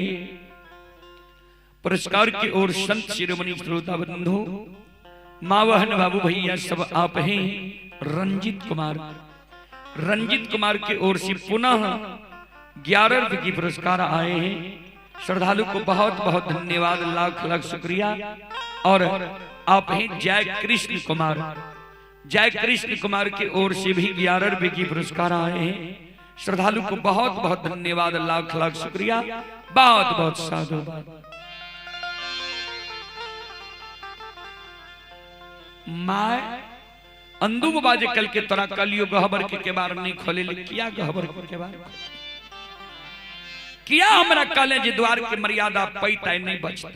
पुरस्कार की ओर संत शिरोमणि श्रोता बंधु माँ बहन बाबू भैया सब आप हैं। रंजित कुमार, रंजित कुमार की ओर से पुनः 11 रुपये की पुरस्कार आए हैं। श्रद्धालु को बहुत बहुत धन्यवाद, लाख लाख शुक्रिया। और आप हैं जय कृष्ण कुमार, जय कृष्ण कुमार की ओर से भी 11 रुपये की पुरस्कार आए हैं। श्रद्धालु को बहुत बहुत धन्यवाद, लाख लाख शुक्रिया, बहुत बहुत साधुवाद। My अंदू बाबा जे कल के तोरा कलियो गहबर के केबार नहीं खोले, किया गहबर के केबार किया हमरा कहले जे द्वार के मर्यादा पैता नहीं बचता।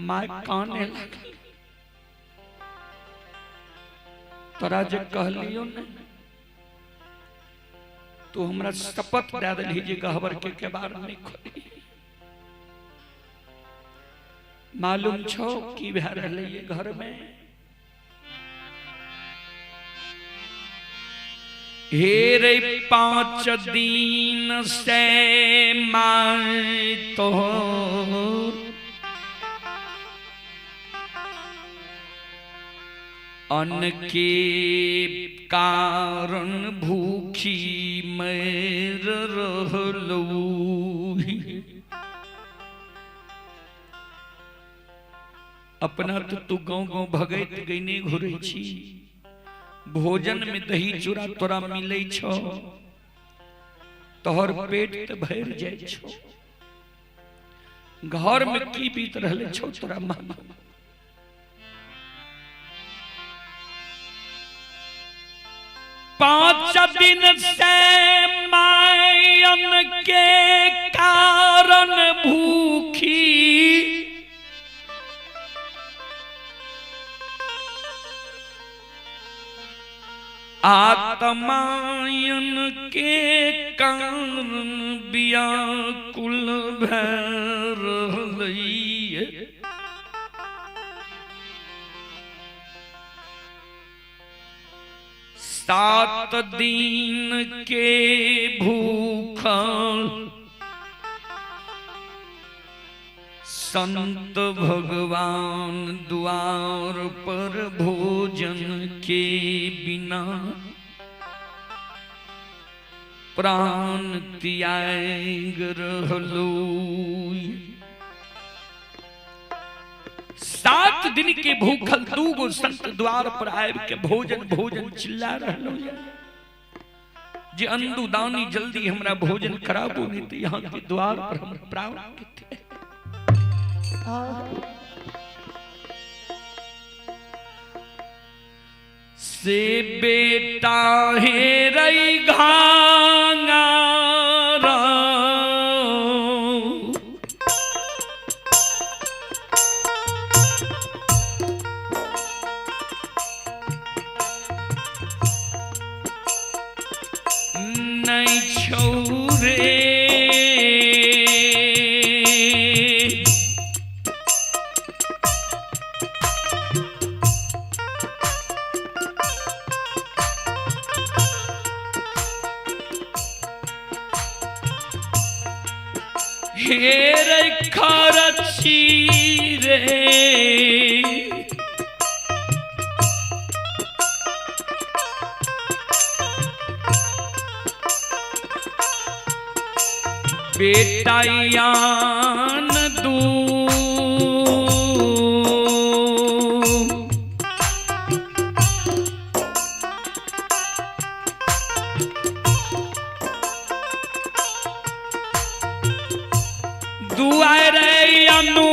My काने लागल, तोरा जे कहलियो ने तू हमरा शपथ दे देलही जे गहबर के केबार नहीं खोली। मालूम छो की भए रहलै ये घर में? हे रे 5 दिन से my तोहर अन्न के कारण भूखी मर रहलू। अपना तो तू गाँव गाँव भगैत गईने घुरै छी, भोजन में दही चूड़ा तोरा मिलै छो, तोहर पेट तो भर जाय छो। घर में की बीत रहले छो तोरा मामा? 5 दिन से मायन के कारण भूखी आत्मायन के कारण व्याकुल भै रहलै। 7 दिन के भूखल संत भगवान द्वार पर भोजन के बिना प्राण त्याग रहलो। 7 दिन के भूखल 2 गो संत द्वार पर आबि के भोजन भोजन चिल्ला रहलो जे अंदू दानी जल्दी हमरा भोजन कराबू, नहीं तो यहाँ के द्वार पर हम प्राण के। से बेटा हे रई घांगारा नहीं छोरे हेर खरची रे बेटा यान दू दुआरे अनु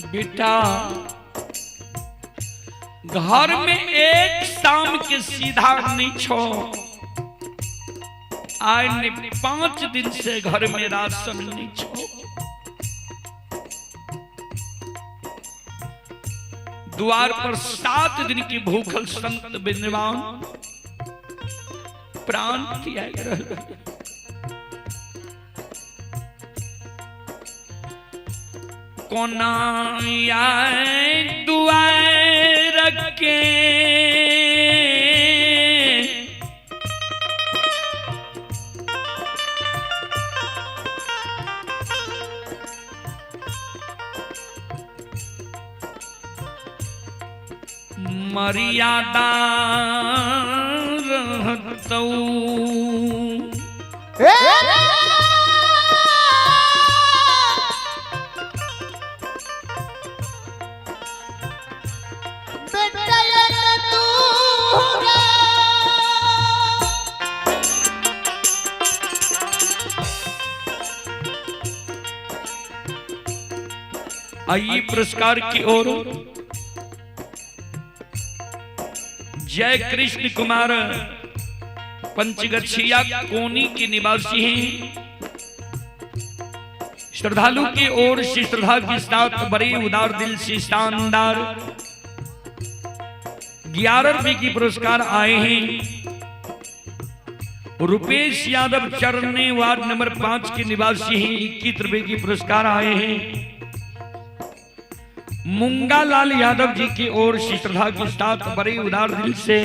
बेटा घर में एक शाम के सीधा नहीं छो, आए ने 5 दिन से घर में राशन नहीं छो। द्वार पर 7 दिन की भूखल संत बिंदवान प्राण त्याग रहे। कोना आए दुआए रखे मर्यादा रहतौ। आइए पुरस्कार की ओर जय कृष्ण कुमार पंचगछिया कोनी के निवासी हैं। श्रद्धालु की ओर से श्रद्धा के साथ बड़े उदार दिल से शानदार 11 रुपए की पुरस्कार आए हैं। रुपेश यादव चरने वार्ड नंबर 5 के निवासी हैं, 21 रुपए की पुरस्कार आए हैं। मुंगा लाल यादव जी की ओर से श्रद्धा के साथ बड़े उदार दिल से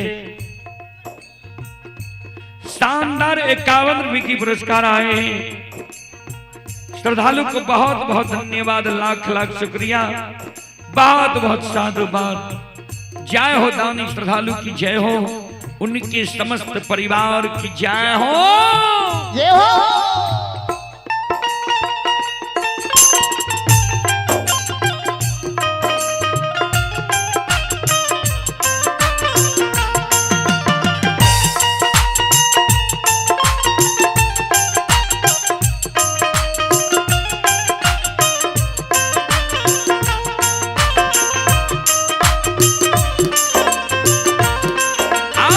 शानदार 51 रुपए की पुरस्कार आए हैं। श्रद्धालु को बहुत बहुत धन्यवाद, लाख लाख शुक्रिया, बहुत बहुत साधुवाद। जय हो दानी श्रद्धालु की जय हो, उनके समस्त परिवार की जय हो, जय हो। आ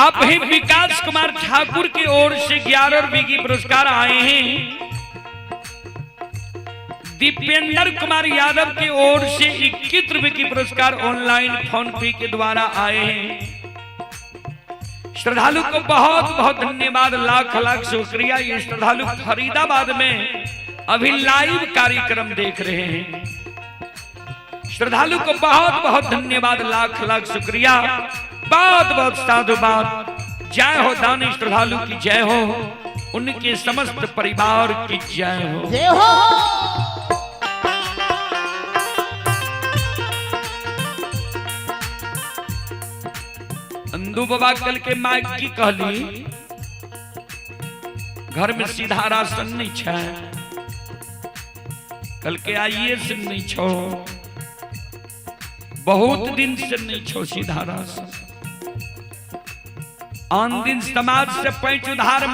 आप ही विकास कुमार ठाकुर की ओर से 11 रुपए की पुरस्कार आए हैं। दीपेंद्र कुमार यादव की ओर से 21 रुपए की पुरस्कार ऑनलाइन फोन पे के द्वारा आए हैं। श्रद्धालु को बहुत बहुत धन्यवाद, लाख लाख शुक्रिया। ये श्रद्धालु फरीदाबाद में अभी लाइव कार्यक्रम देख रहे हैं। श्रद्धालु को बहुत बहुत धन्यवाद, लाख लाख शुक्रिया, बहुत बहुत साधुवाद। जय हो दानी श्रद्धालु की जय हो, उनके समस्त परिवार की जय हो। जय हो। अंदू बाबा कल के माय की कहली, घर में सीधा राशन नहीं छै, कल के आइए से नहीं छो, बहुत दिन से नहीं छो सीधा राशन। आन दिन समाज से पैंच उधार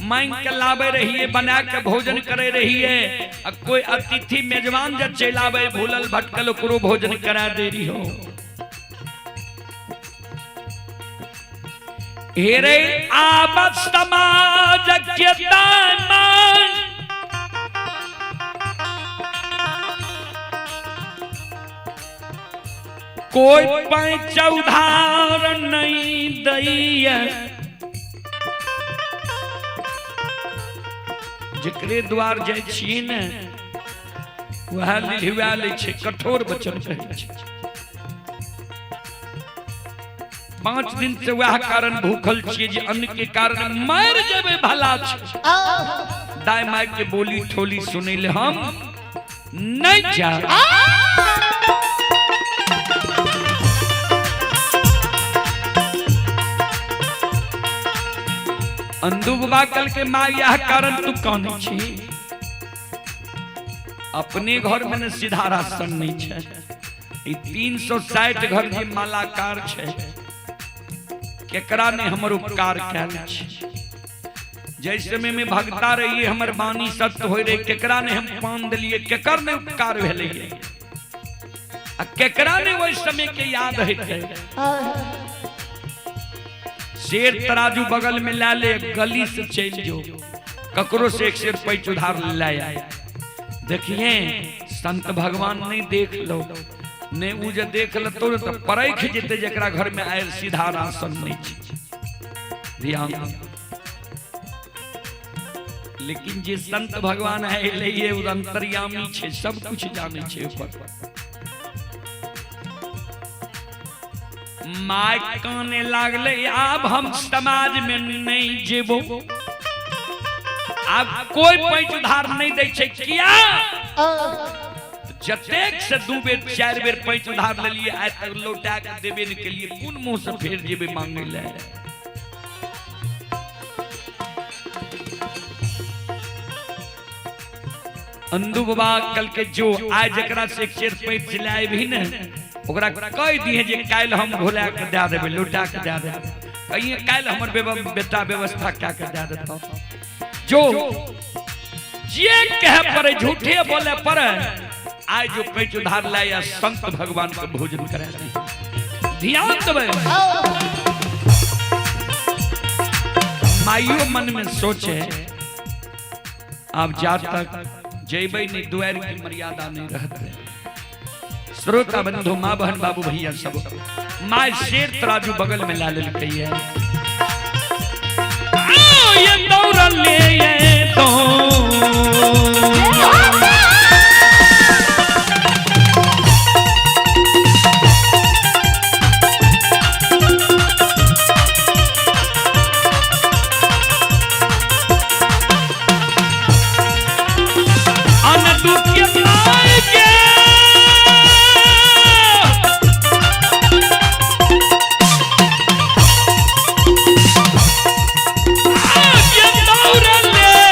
मांग के लावे रहिए, बना के भोजन करे रहिए, आ कोई अतिथि मेजबान जब चलावे भूलल भटकल ओकरो भोजन करा दे रही हो। हेरे आब समाज के दामन कोई पैंच उधार नहीं दैया, जकरे द्वार जाइ छियै ने वएह लिहुआ लै छै, कठोर वचन कहै छै। 5 दिन से वएह कारण भूखल छियै जे अन्न के कारण मरि जेबै भला छै। दाय माय के बोली ठोली सुनै ले हम नहीं जा। अंदू बाबा कल के माँ यह कारण तू कौन छी, अपने घर में ने सीधा राशन नहीं छै, 360 घर जे मालाकार छै केकरा ने हमर उपकार कैल छै। जैसे में में भगता रहिए हमर बानी सत्य होय रहे, केकरा ने हम पान दिलिए, केकर ने उपकार भेलैए आ केकरा ने ओहि समय के याद हेतै। शेर तराजू बगल में ला ले, गली से चल जो, ककरो से एक शेर पैच उधार ले आए। देखिए संत भगवान नहीं देख लो, नहीं उ जे देख लेतो तो परख जेते जकरा घर में आयल सीधा राशन नहीं छै। ध्यान, लेकिन जे संत भगवान है ले उ अंतर्यामी छै, सब कुछ जाने छै ऊपर। My काने लागले आब हम समाज में नहीं जेबो, आब कोई पैंच उधार नहीं दै छै। किया जतेक से 2 बेर 4 बेर पैंच उधार लेलिए आइ तक लौटा के देबे नहीं के लिए, कोन मुंह से फेर जेबे मांगे ले। अंदू बाबा कल के जो आइ जकरा से एक शेर पैंच लाए भी ने ओकरा कह दिए जे काल्हि हम घोला के दए देबै, लौटा के दए देबै, कहिए काल्हि हमर बेटा व्यवस्था कए के दए देतौ। जो जे कहे पड़े झूठे बोले पड़े, आइ जो पैंच उधार लाए या संत भगवान के भोजन करा दी। ध्यान देबै, माइयो मन में सोचे आब जा तक जेबै नहीं दुआर की मर्यादा नहीं रहते। श्रोता बंधु माँ बहन बाबू भैया सब, माँ शेर तराजू बगल में ला लेलकै है, ये दौड़ ले ये तो ये दौड़ ले।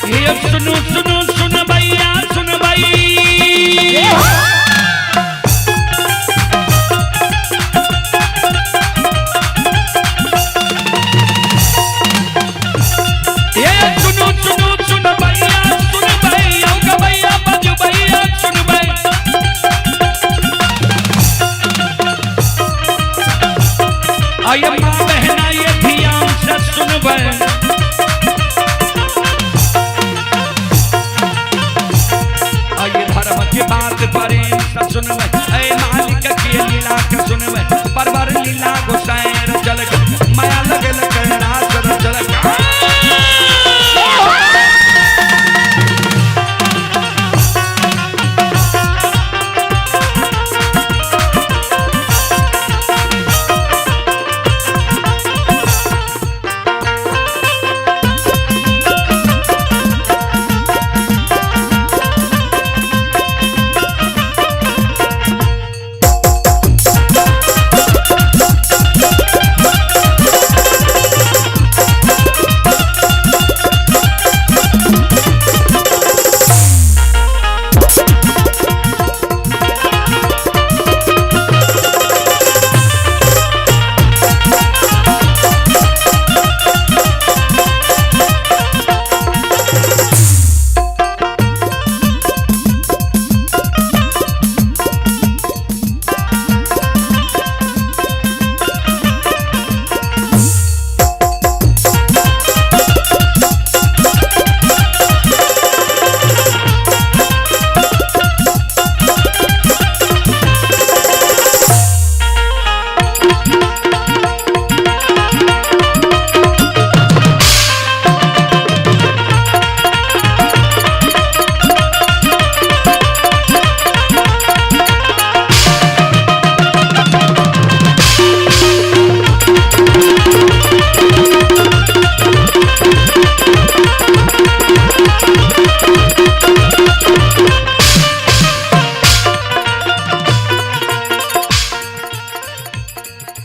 ये सुनो सुनो सुन भैया सुन भाई। ये सुनो सुनो सुन भैया सुन भाई, औ भैया बजू भैया सुन भाई। आये माँ बहना ये ध्यान से सुन भाई। आये धर्म की बात प्रेम से सुन भाई, ऐ मालिक की लीला के सुन भाई। परवर लीला गोसाई चल माया लगल कैलाश चल।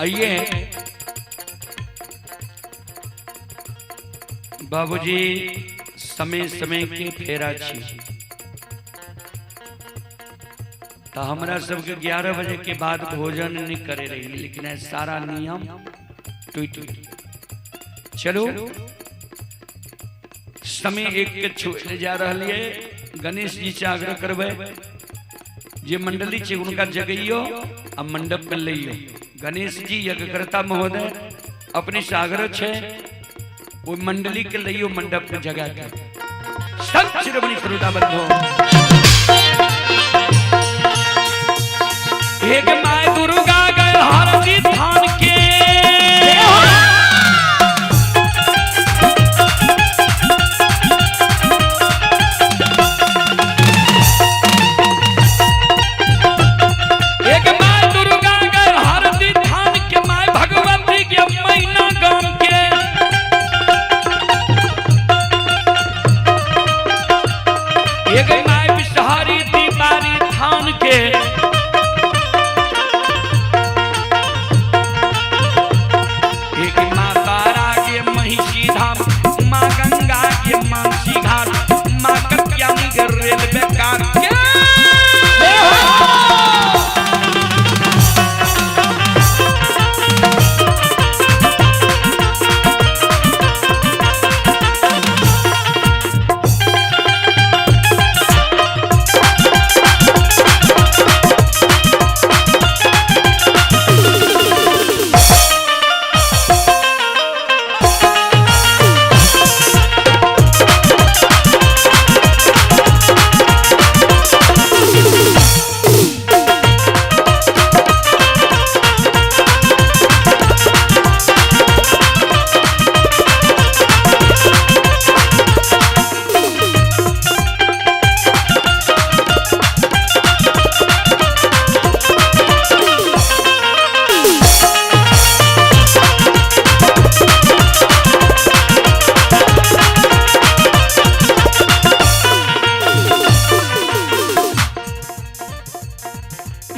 आइए बाबूजी, समय समय के फेरा छी तो हमरा सबके 11 बजे के बाद भोजन नहीं करे रही, लेकिन सारा नियम टूट। चलो समय एक के छुए जा रहा है। गणेश जी से आग्रह करबै जे मंडली छे उनका जगइयो आ मंडप में लइयो। गणेश जी यज्ञकर्ता महोदय अपने से आग्रह छे वो मंडली के लइयो मंडप में जगह के। सब शिरोमणि श्रोता बंधु, एक my Durga गए हरजी थान के, एक my Durga गए हरजी थान के, my Bhagwati के मैना गाम के। एक my Bishahari दीवारी थान के, एक माँ तारा के महिषी धाम, माँ गंगा के मानसी घाट, माँ कत्यानी के रेलवे कार के।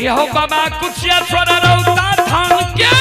यहो बाबा कुशेश्वर रौता थान के,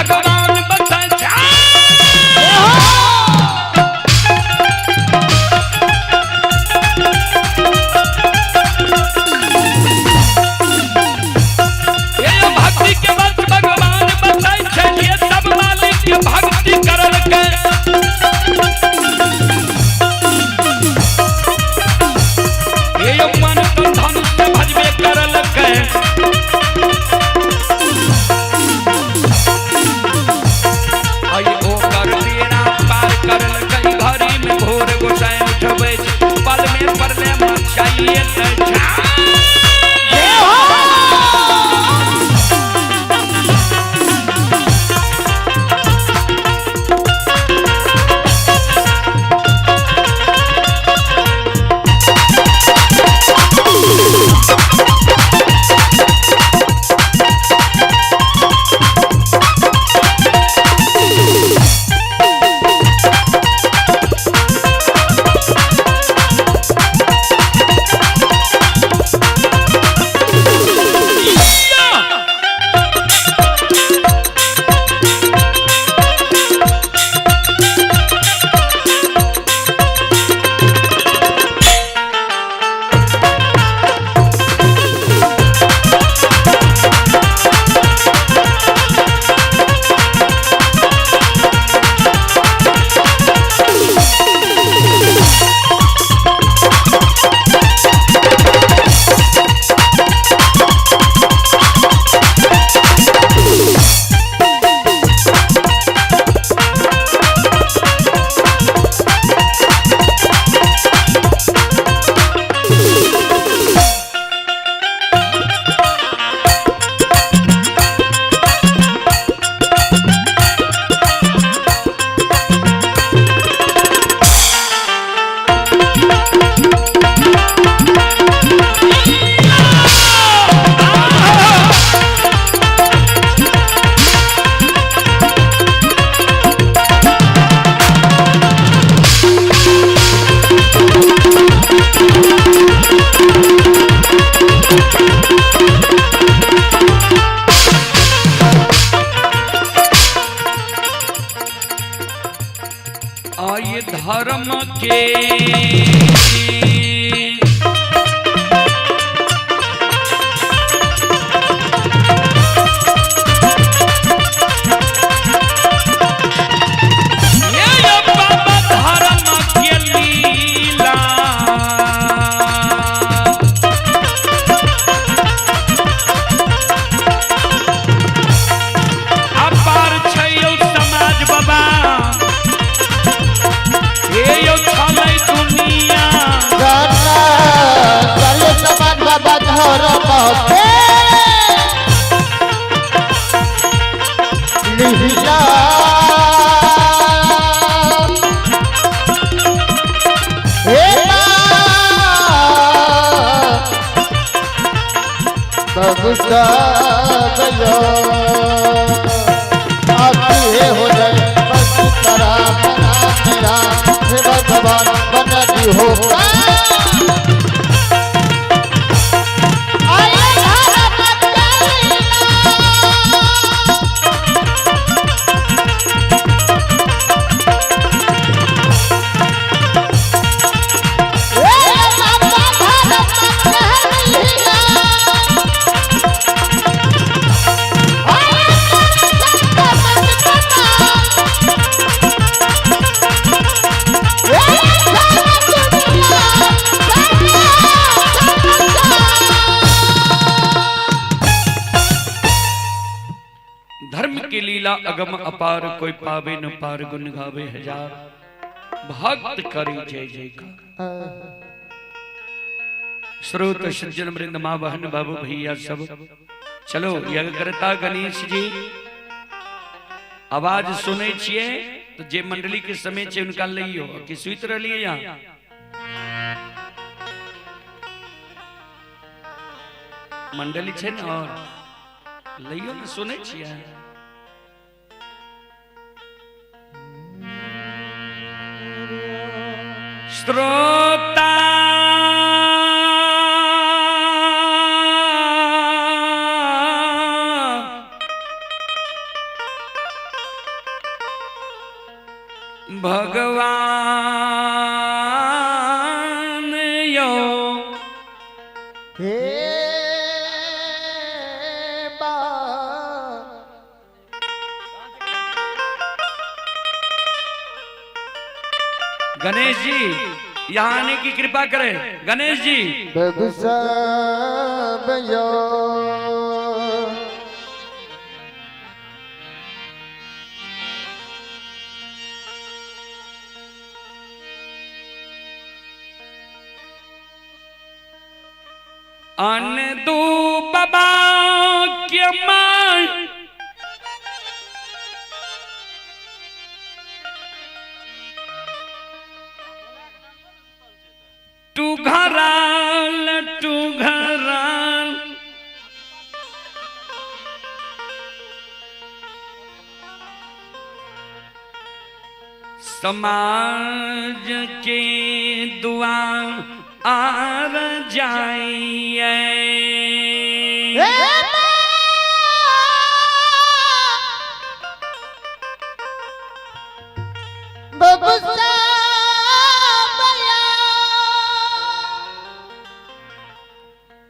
भगवान बसै छै। हे यौ भक्ति के बस भगवान बसै छै, जे सब मालिक के भक्ति करलकै। हे यौ मन तन धन से भजबे करलकै। आई ओकर बेड़ा पार करलकै, घड़ी में भोर गोसाई उठबै छै, पल में परले मचाइए लै छै। आये धर्म के ये यो बाबा धर्म के लीला। अपार छै यौ समाज बाबा, हे यौ छलै दुनिया। चले समाज बाबा धर्म के लीला। हे बबुता गयो आपकी हे हो जाए बस तरा मना मेरा, हे भगवान बना दी हो। आये धर्म के लीला। हे बाबा धर्म के लीला। आये धर्म के धर्म की लीला अगम अपार, कोई पावे न पार, गुण गावे हजार, भक्त करी जय जयकार। स्रोत सज्जन वृंद माँ बहन बाबू भैया सब, चलो यज्ञकर्ता गणेश जी आवाज सुनै छियै तो जे मंडली के समय छै उनका लइयो कि सुति रहलियै यहाँ। मंडली छै ने और लइयो ने सुनै छियै। श्रोता भगवान यो हे बा गणेश जी यहाँ आने की कृपा करें। गणेश जी बबुसब यो अन दू बाबा के मान टू घराल टू घराल समाज के दुआ आर जाइए।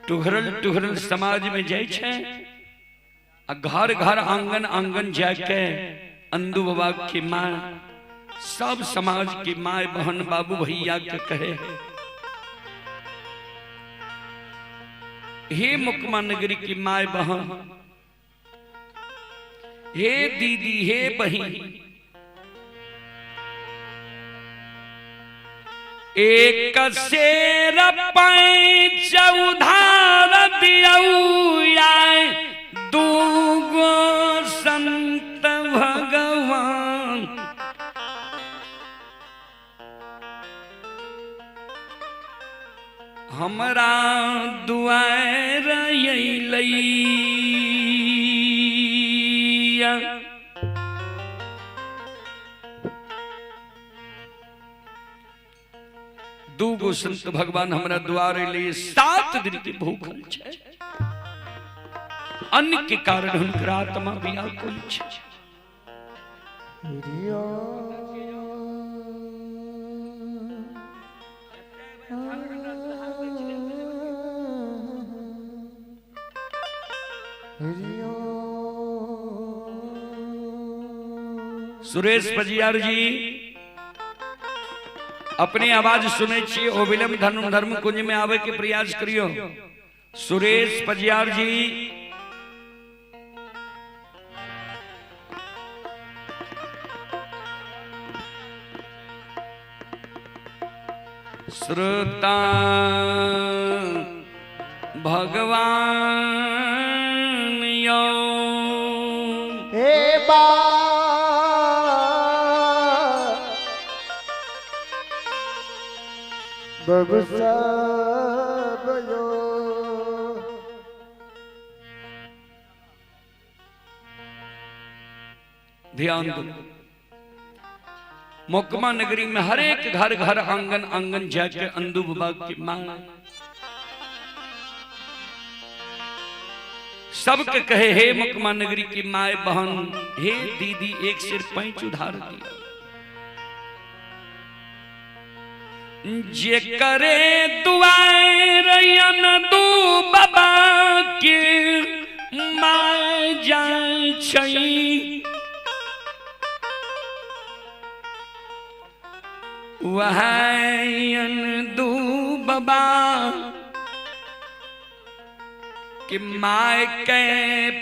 टुघरल टुघरल समाज में जाय छै आ घर घर आंगन आंगन जाके अंदू बाबा के माँ सब समाज के माँ बहन बाबू भैया के कहे, हे मुकमा नगरी की माँ बहन, हे दीदी, हे बहन, एक शेर पैंच उधार दियऊ आए दूगो संत भगवान। हमरा दुआर अइलै। दूगो संत भगवान हमरा द्वार अइलै, 7 दिन के भूखल छै, अन्न के कारण हुनकर आत्मा व्याकुल छै। सुरेश पजियार जी अपने आवाज सुने छी, ओ विलंब धर्म धर्म कुंज में आवे के प्रयास करियो। सुरेश पजियार जी श्रोता भगवान यो हे बा बबुसब यो ध्यान दो। मोकमा नगरी में हर एक घर घर आंगन आंगन जाके अंदू बाबा की मां सबके कहे, हे मोकमा नगरी की माए बहन, हे दीदी, एक सिर पैंच उधार दिया। जे करे दुआर दू बाबा के माय जाय छै, वह दू बाबा कि my के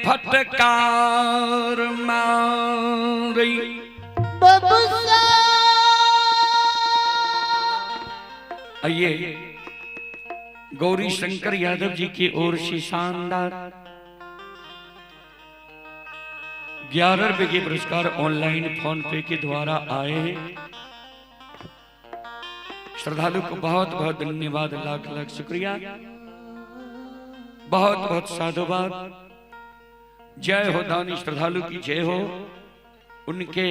फटकार मारी। आइए गौरी शंकर यादव जी की ओर से शानदार 11 रुपए के पुरस्कार ऑनलाइन फोन पे के द्वारा आए हैं। श्रद्धालु को बहुत बहुत धन्यवाद, लाख लाख शुक्रिया, बहुत बहुत साधुवाद। जय हो दानी श्रद्धालु की जय हो, उनके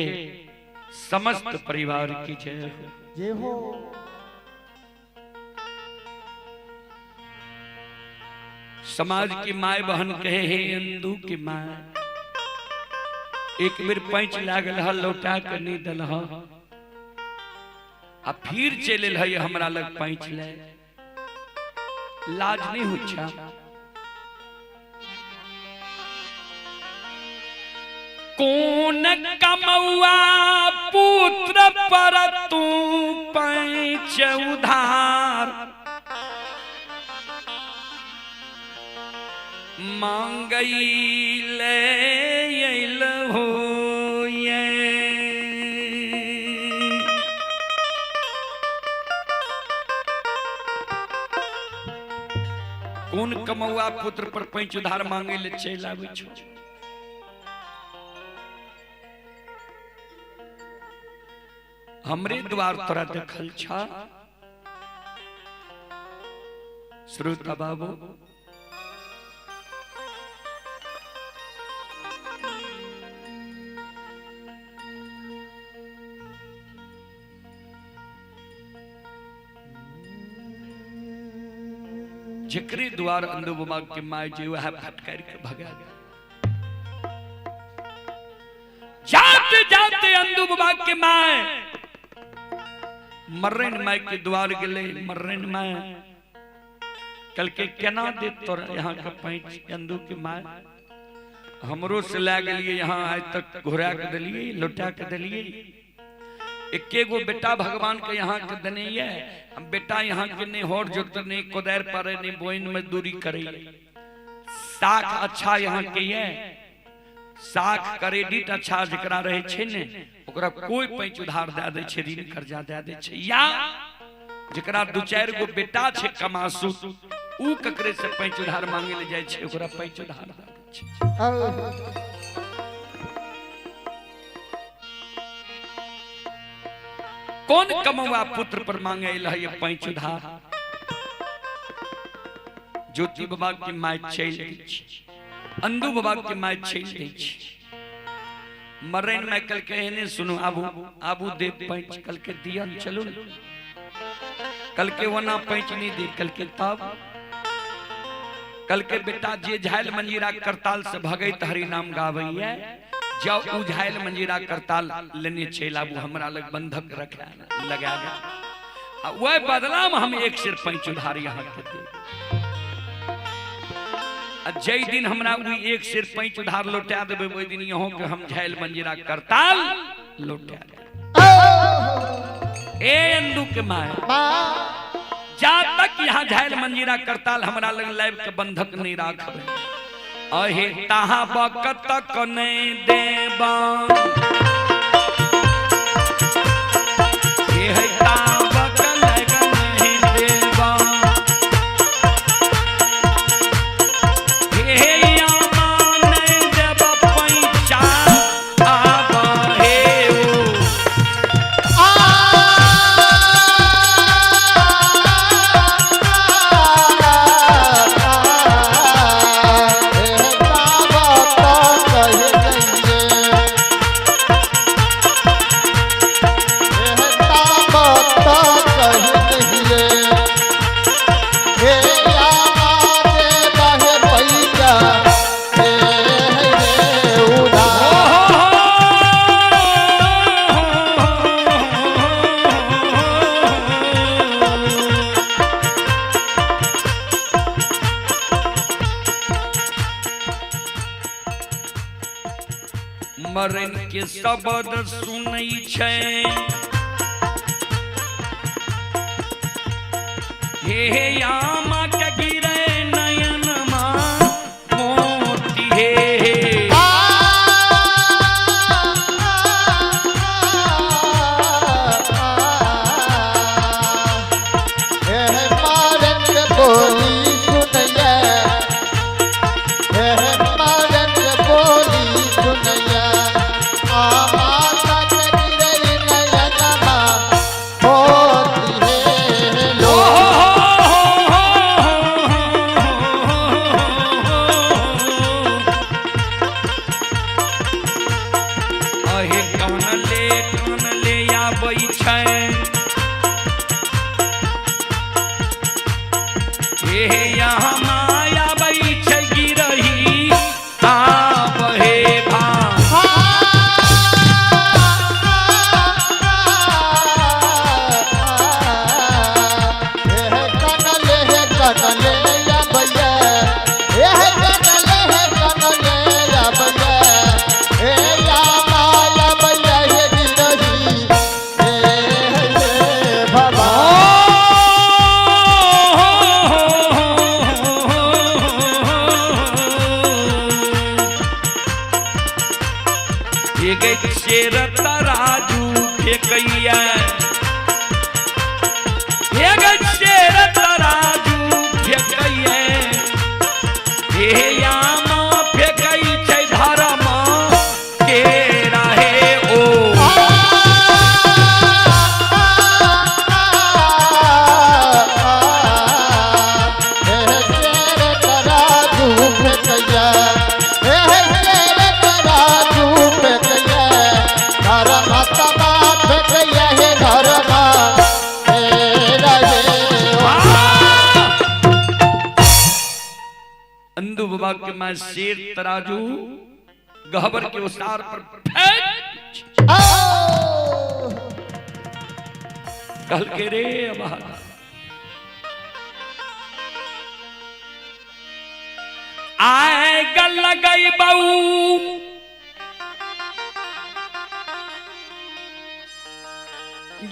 समस्त परिवार की जय हो। जय हो। समाज की माए बहन कहे, हे अंदू की माए, एक बेर पैंच लागल ह लौटा के नहीं दल ह। आ फिर चलि एल है हमरा लग पैंच ले। लाज नहीं होइ छा? कौन कमौआ पुत्र पर तू पैंच उधार मांगई ले अइल हो ये। कौन कमौआ पुत्र पर पैंच उधार मांगे ले चलि आबै छौ? हमरे द्वार तोरा देखल छा? श्रोता बाबू, जकरे द्वार अंधो बाबा के my जे वह फटकार के भगा गया। जाते जाते अंधो बाबा के my मर्रन my के द्वार गेले। मर्रन my कल के केना दे तोरा यहाँ के पैंच? अंधो के my हमरो से ला गेलिए यहाँ आज तक घुरा के देलिए, लौटा के देलिए। एके गो बेटा भगवान के यहाँ के देने ये, हम बेटा यहाँ के नहीं होर जोत नहीं कोदार पारे नहीं बोइन मजदूरी करे। साख अच्छा यहाँ के ये, साख क्रेडिट अच्छा जकरा रहे छे ने ओकरा कोई पैंच उधार दे दे छे, ऋण कर्जा दे दे छे। या जकरा दू चारि गो बेटा छे कमासु, ऊ ककरे से पैंच उधार मांगे ले जाय छे, ओकरा पैंच उधार दे दे छे। कौन कमौआ पुत्र पर मांगे अइल है ये पैंच उधार? ज्योति बाबा के my चलि दै छै, अंधू बाबा के my चलि दै छै। मरैन my कल के एहने सुनू, आबू आबू दे पैंच। कल के दियन चलू, कल के ओना पैंच नहीं दे। कल के तब कल के बेटा जे झायल मंजीरा करताल से भगैत हरि नाम गाबैया, जाओ उ झायल मंजीरा करताल लेने चलि आबू, हमरा लग बंधक रखा लगा आ वह बदला में हम एक सिर पैंच उधार यहाँ के दे। आ जै दिन हमरा उ एक सिर पैंच उधार लौटा देबै, ओहि दिन यहाँ के हम झायल मंजीरा करताल लौटा देबै। ए अंधू के my, जा तक यहाँ झायल मंजीरा करताल हमरा लग लाइव के बंधक नहीं राखबै, अहे ताहा बकत तक नहीं देबा। हे ताबक लग नहीं देबा। हे यामा नहीं देबा पैंचा आबा हे ओ। मरन के शब्द सुनै छै, हे हे यामा के गिरे नयन मा मोती हे हे। ओ हो हो हो हो हो। अहे कान ले आबै छै, हे यहाँ माया आबै छै गिरही आब हे भा। एक शेर तराजू फेकैया, एक शेर तराजू फेकैया, हे यामा फेकै छै धर्म के रहे ओ। अंदू बाबा के मां शेर तराजू गहबर के उसार पर फेंक कहल के रे अबहा आए गल लगई बऊ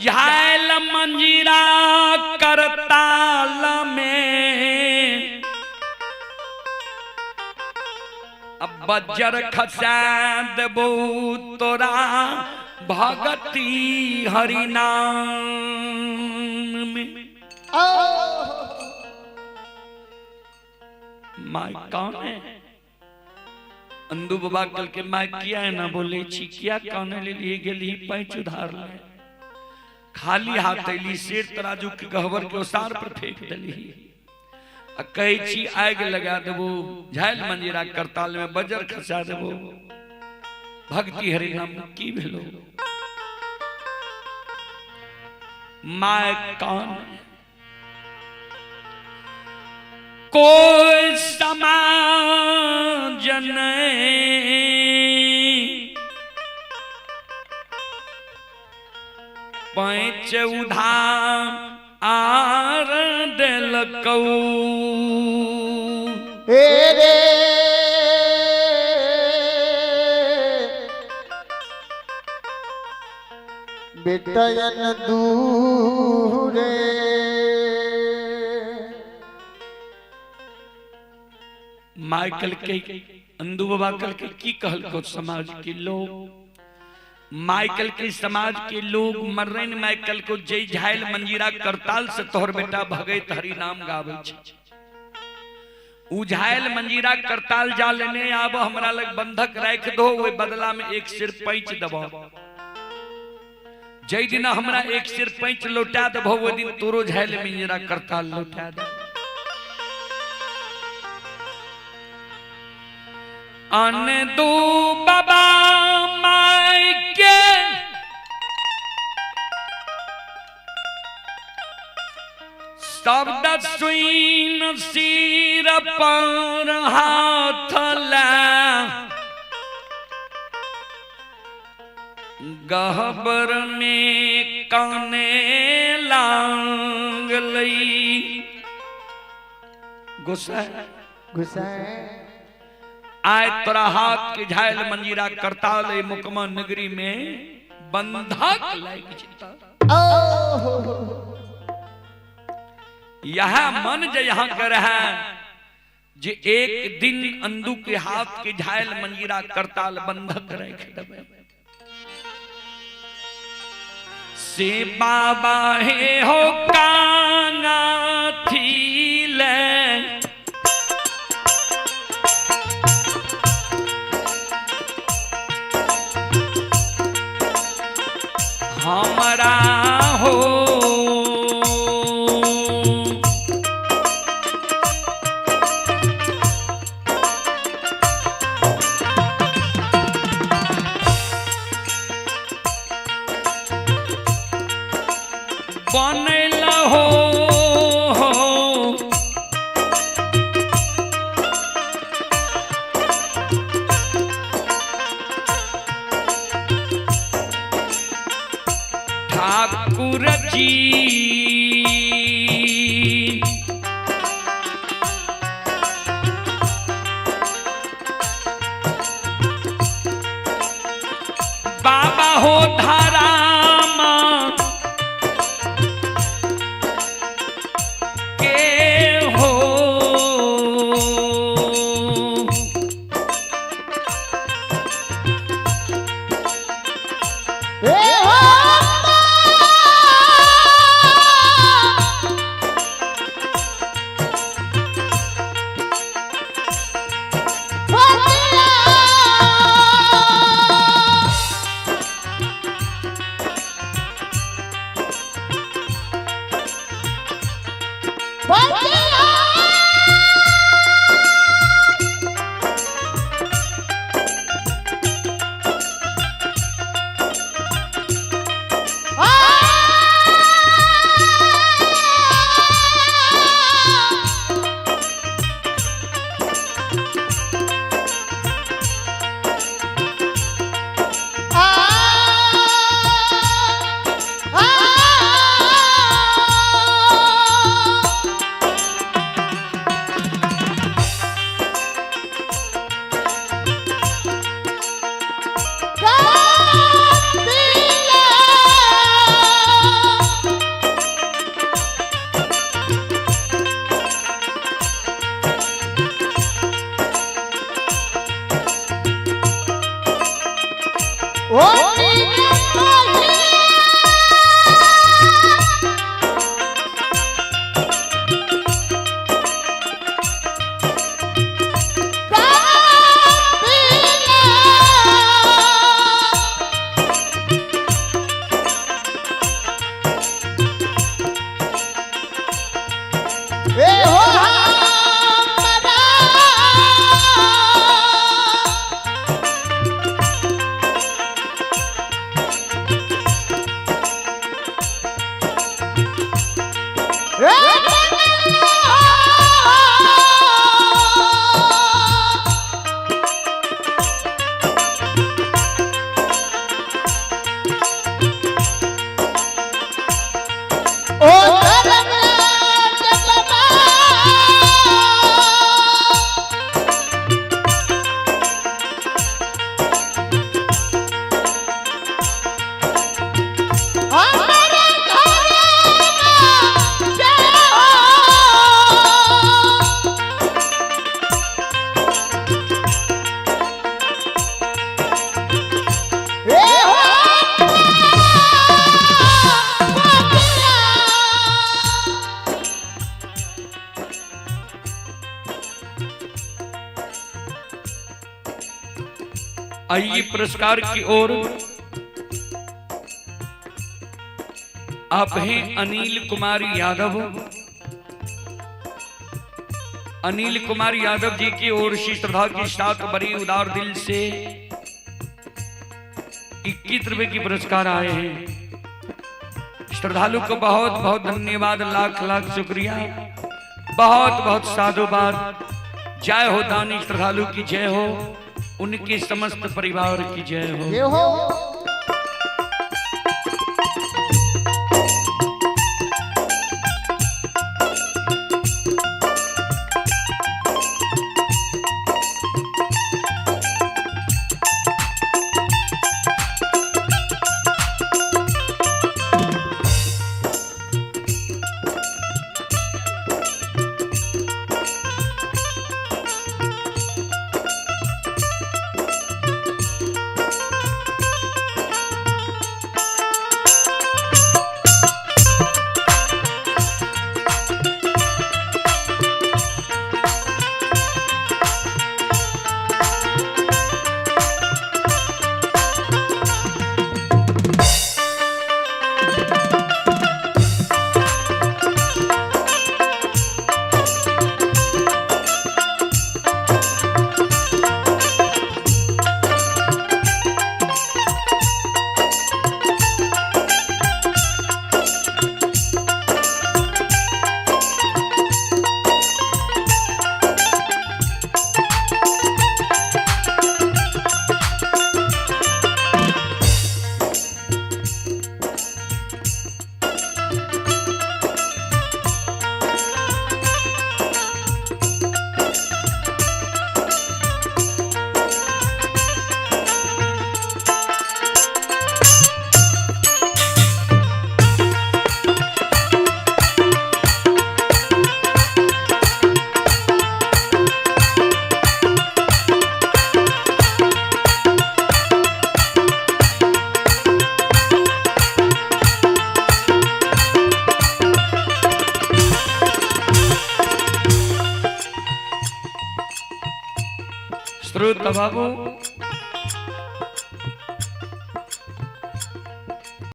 झायल मंजीरा करताल में, अब बजर खसा देबो तोरा भगती हरि नाम में। My कौन है? अंदू बाबा कल के my किया है ना बोले छी, किया कौन ले लिए गेली पैंच उधार ले, खाली हाथ अली शेर तराजू के गहबर के ओसार पर फेंक दली, आ कहै छी आग लगा देबो झायल मंजीरा करताल में बजर खसा देबो भक्ति हरि नाम की भेलो। My कौन कोई समाज नहीं पैंच उधार आर देलकौ, रे बेटयन दूरे माइकल के अंदू बाबा कल के की कहलको समाज के लोग, माइकल के समाज के लोग मर्रन माइकल को जय झायल मंजीरा करताल से तोहर बेटा भगत हरि नाम गावे छै, उझायल मंजीरा करताल जा लेने आब हमरा लग बंधक राख दो, ओहि बदला में एक सिर पैंच देबो, जय दिन हमरा एक सिर पैंच लौटा देबो ओहि दिन तोरो झायल मंजीरा करताल लौटा दे। अन दू बाबा my के शब्द सुन सिर पर हाथ ला गहबर में काने लांग लई। गुस्सा गुस्सा आए तोरा हाथ के झायल मंजीरा करताल मुकमा नगरी में बंधक लाग जेता। यह मन जे यहाँ कर है जे एक दिन अंदू के हाथ के झायल मंजीरा करताल बंधक रख देबे। से बाबा हे हो कांगा थी ले हमरा हो बनल हो ठाकुर जी बाबा हो धारामा के हो ए हो ए हो हमरा। ए ओ आइए पुरस्कार की ओर। आप हैं अनिल कुमार यादव। अनिल कुमार यादव जी की ओर से श्रद्धा के साथ बड़ी उदार दिल से 21 रुपए की पुरस्कार आए हैं। श्रद्धालु को बहुत बहुत धन्यवाद, लाख लाख शुक्रिया, बहुत बहुत साधुवाद। जय हो दानी श्रद्धालु की जय हो, उनके समस्त परिवार की जय हो। जय हो। श्रोता बाबू,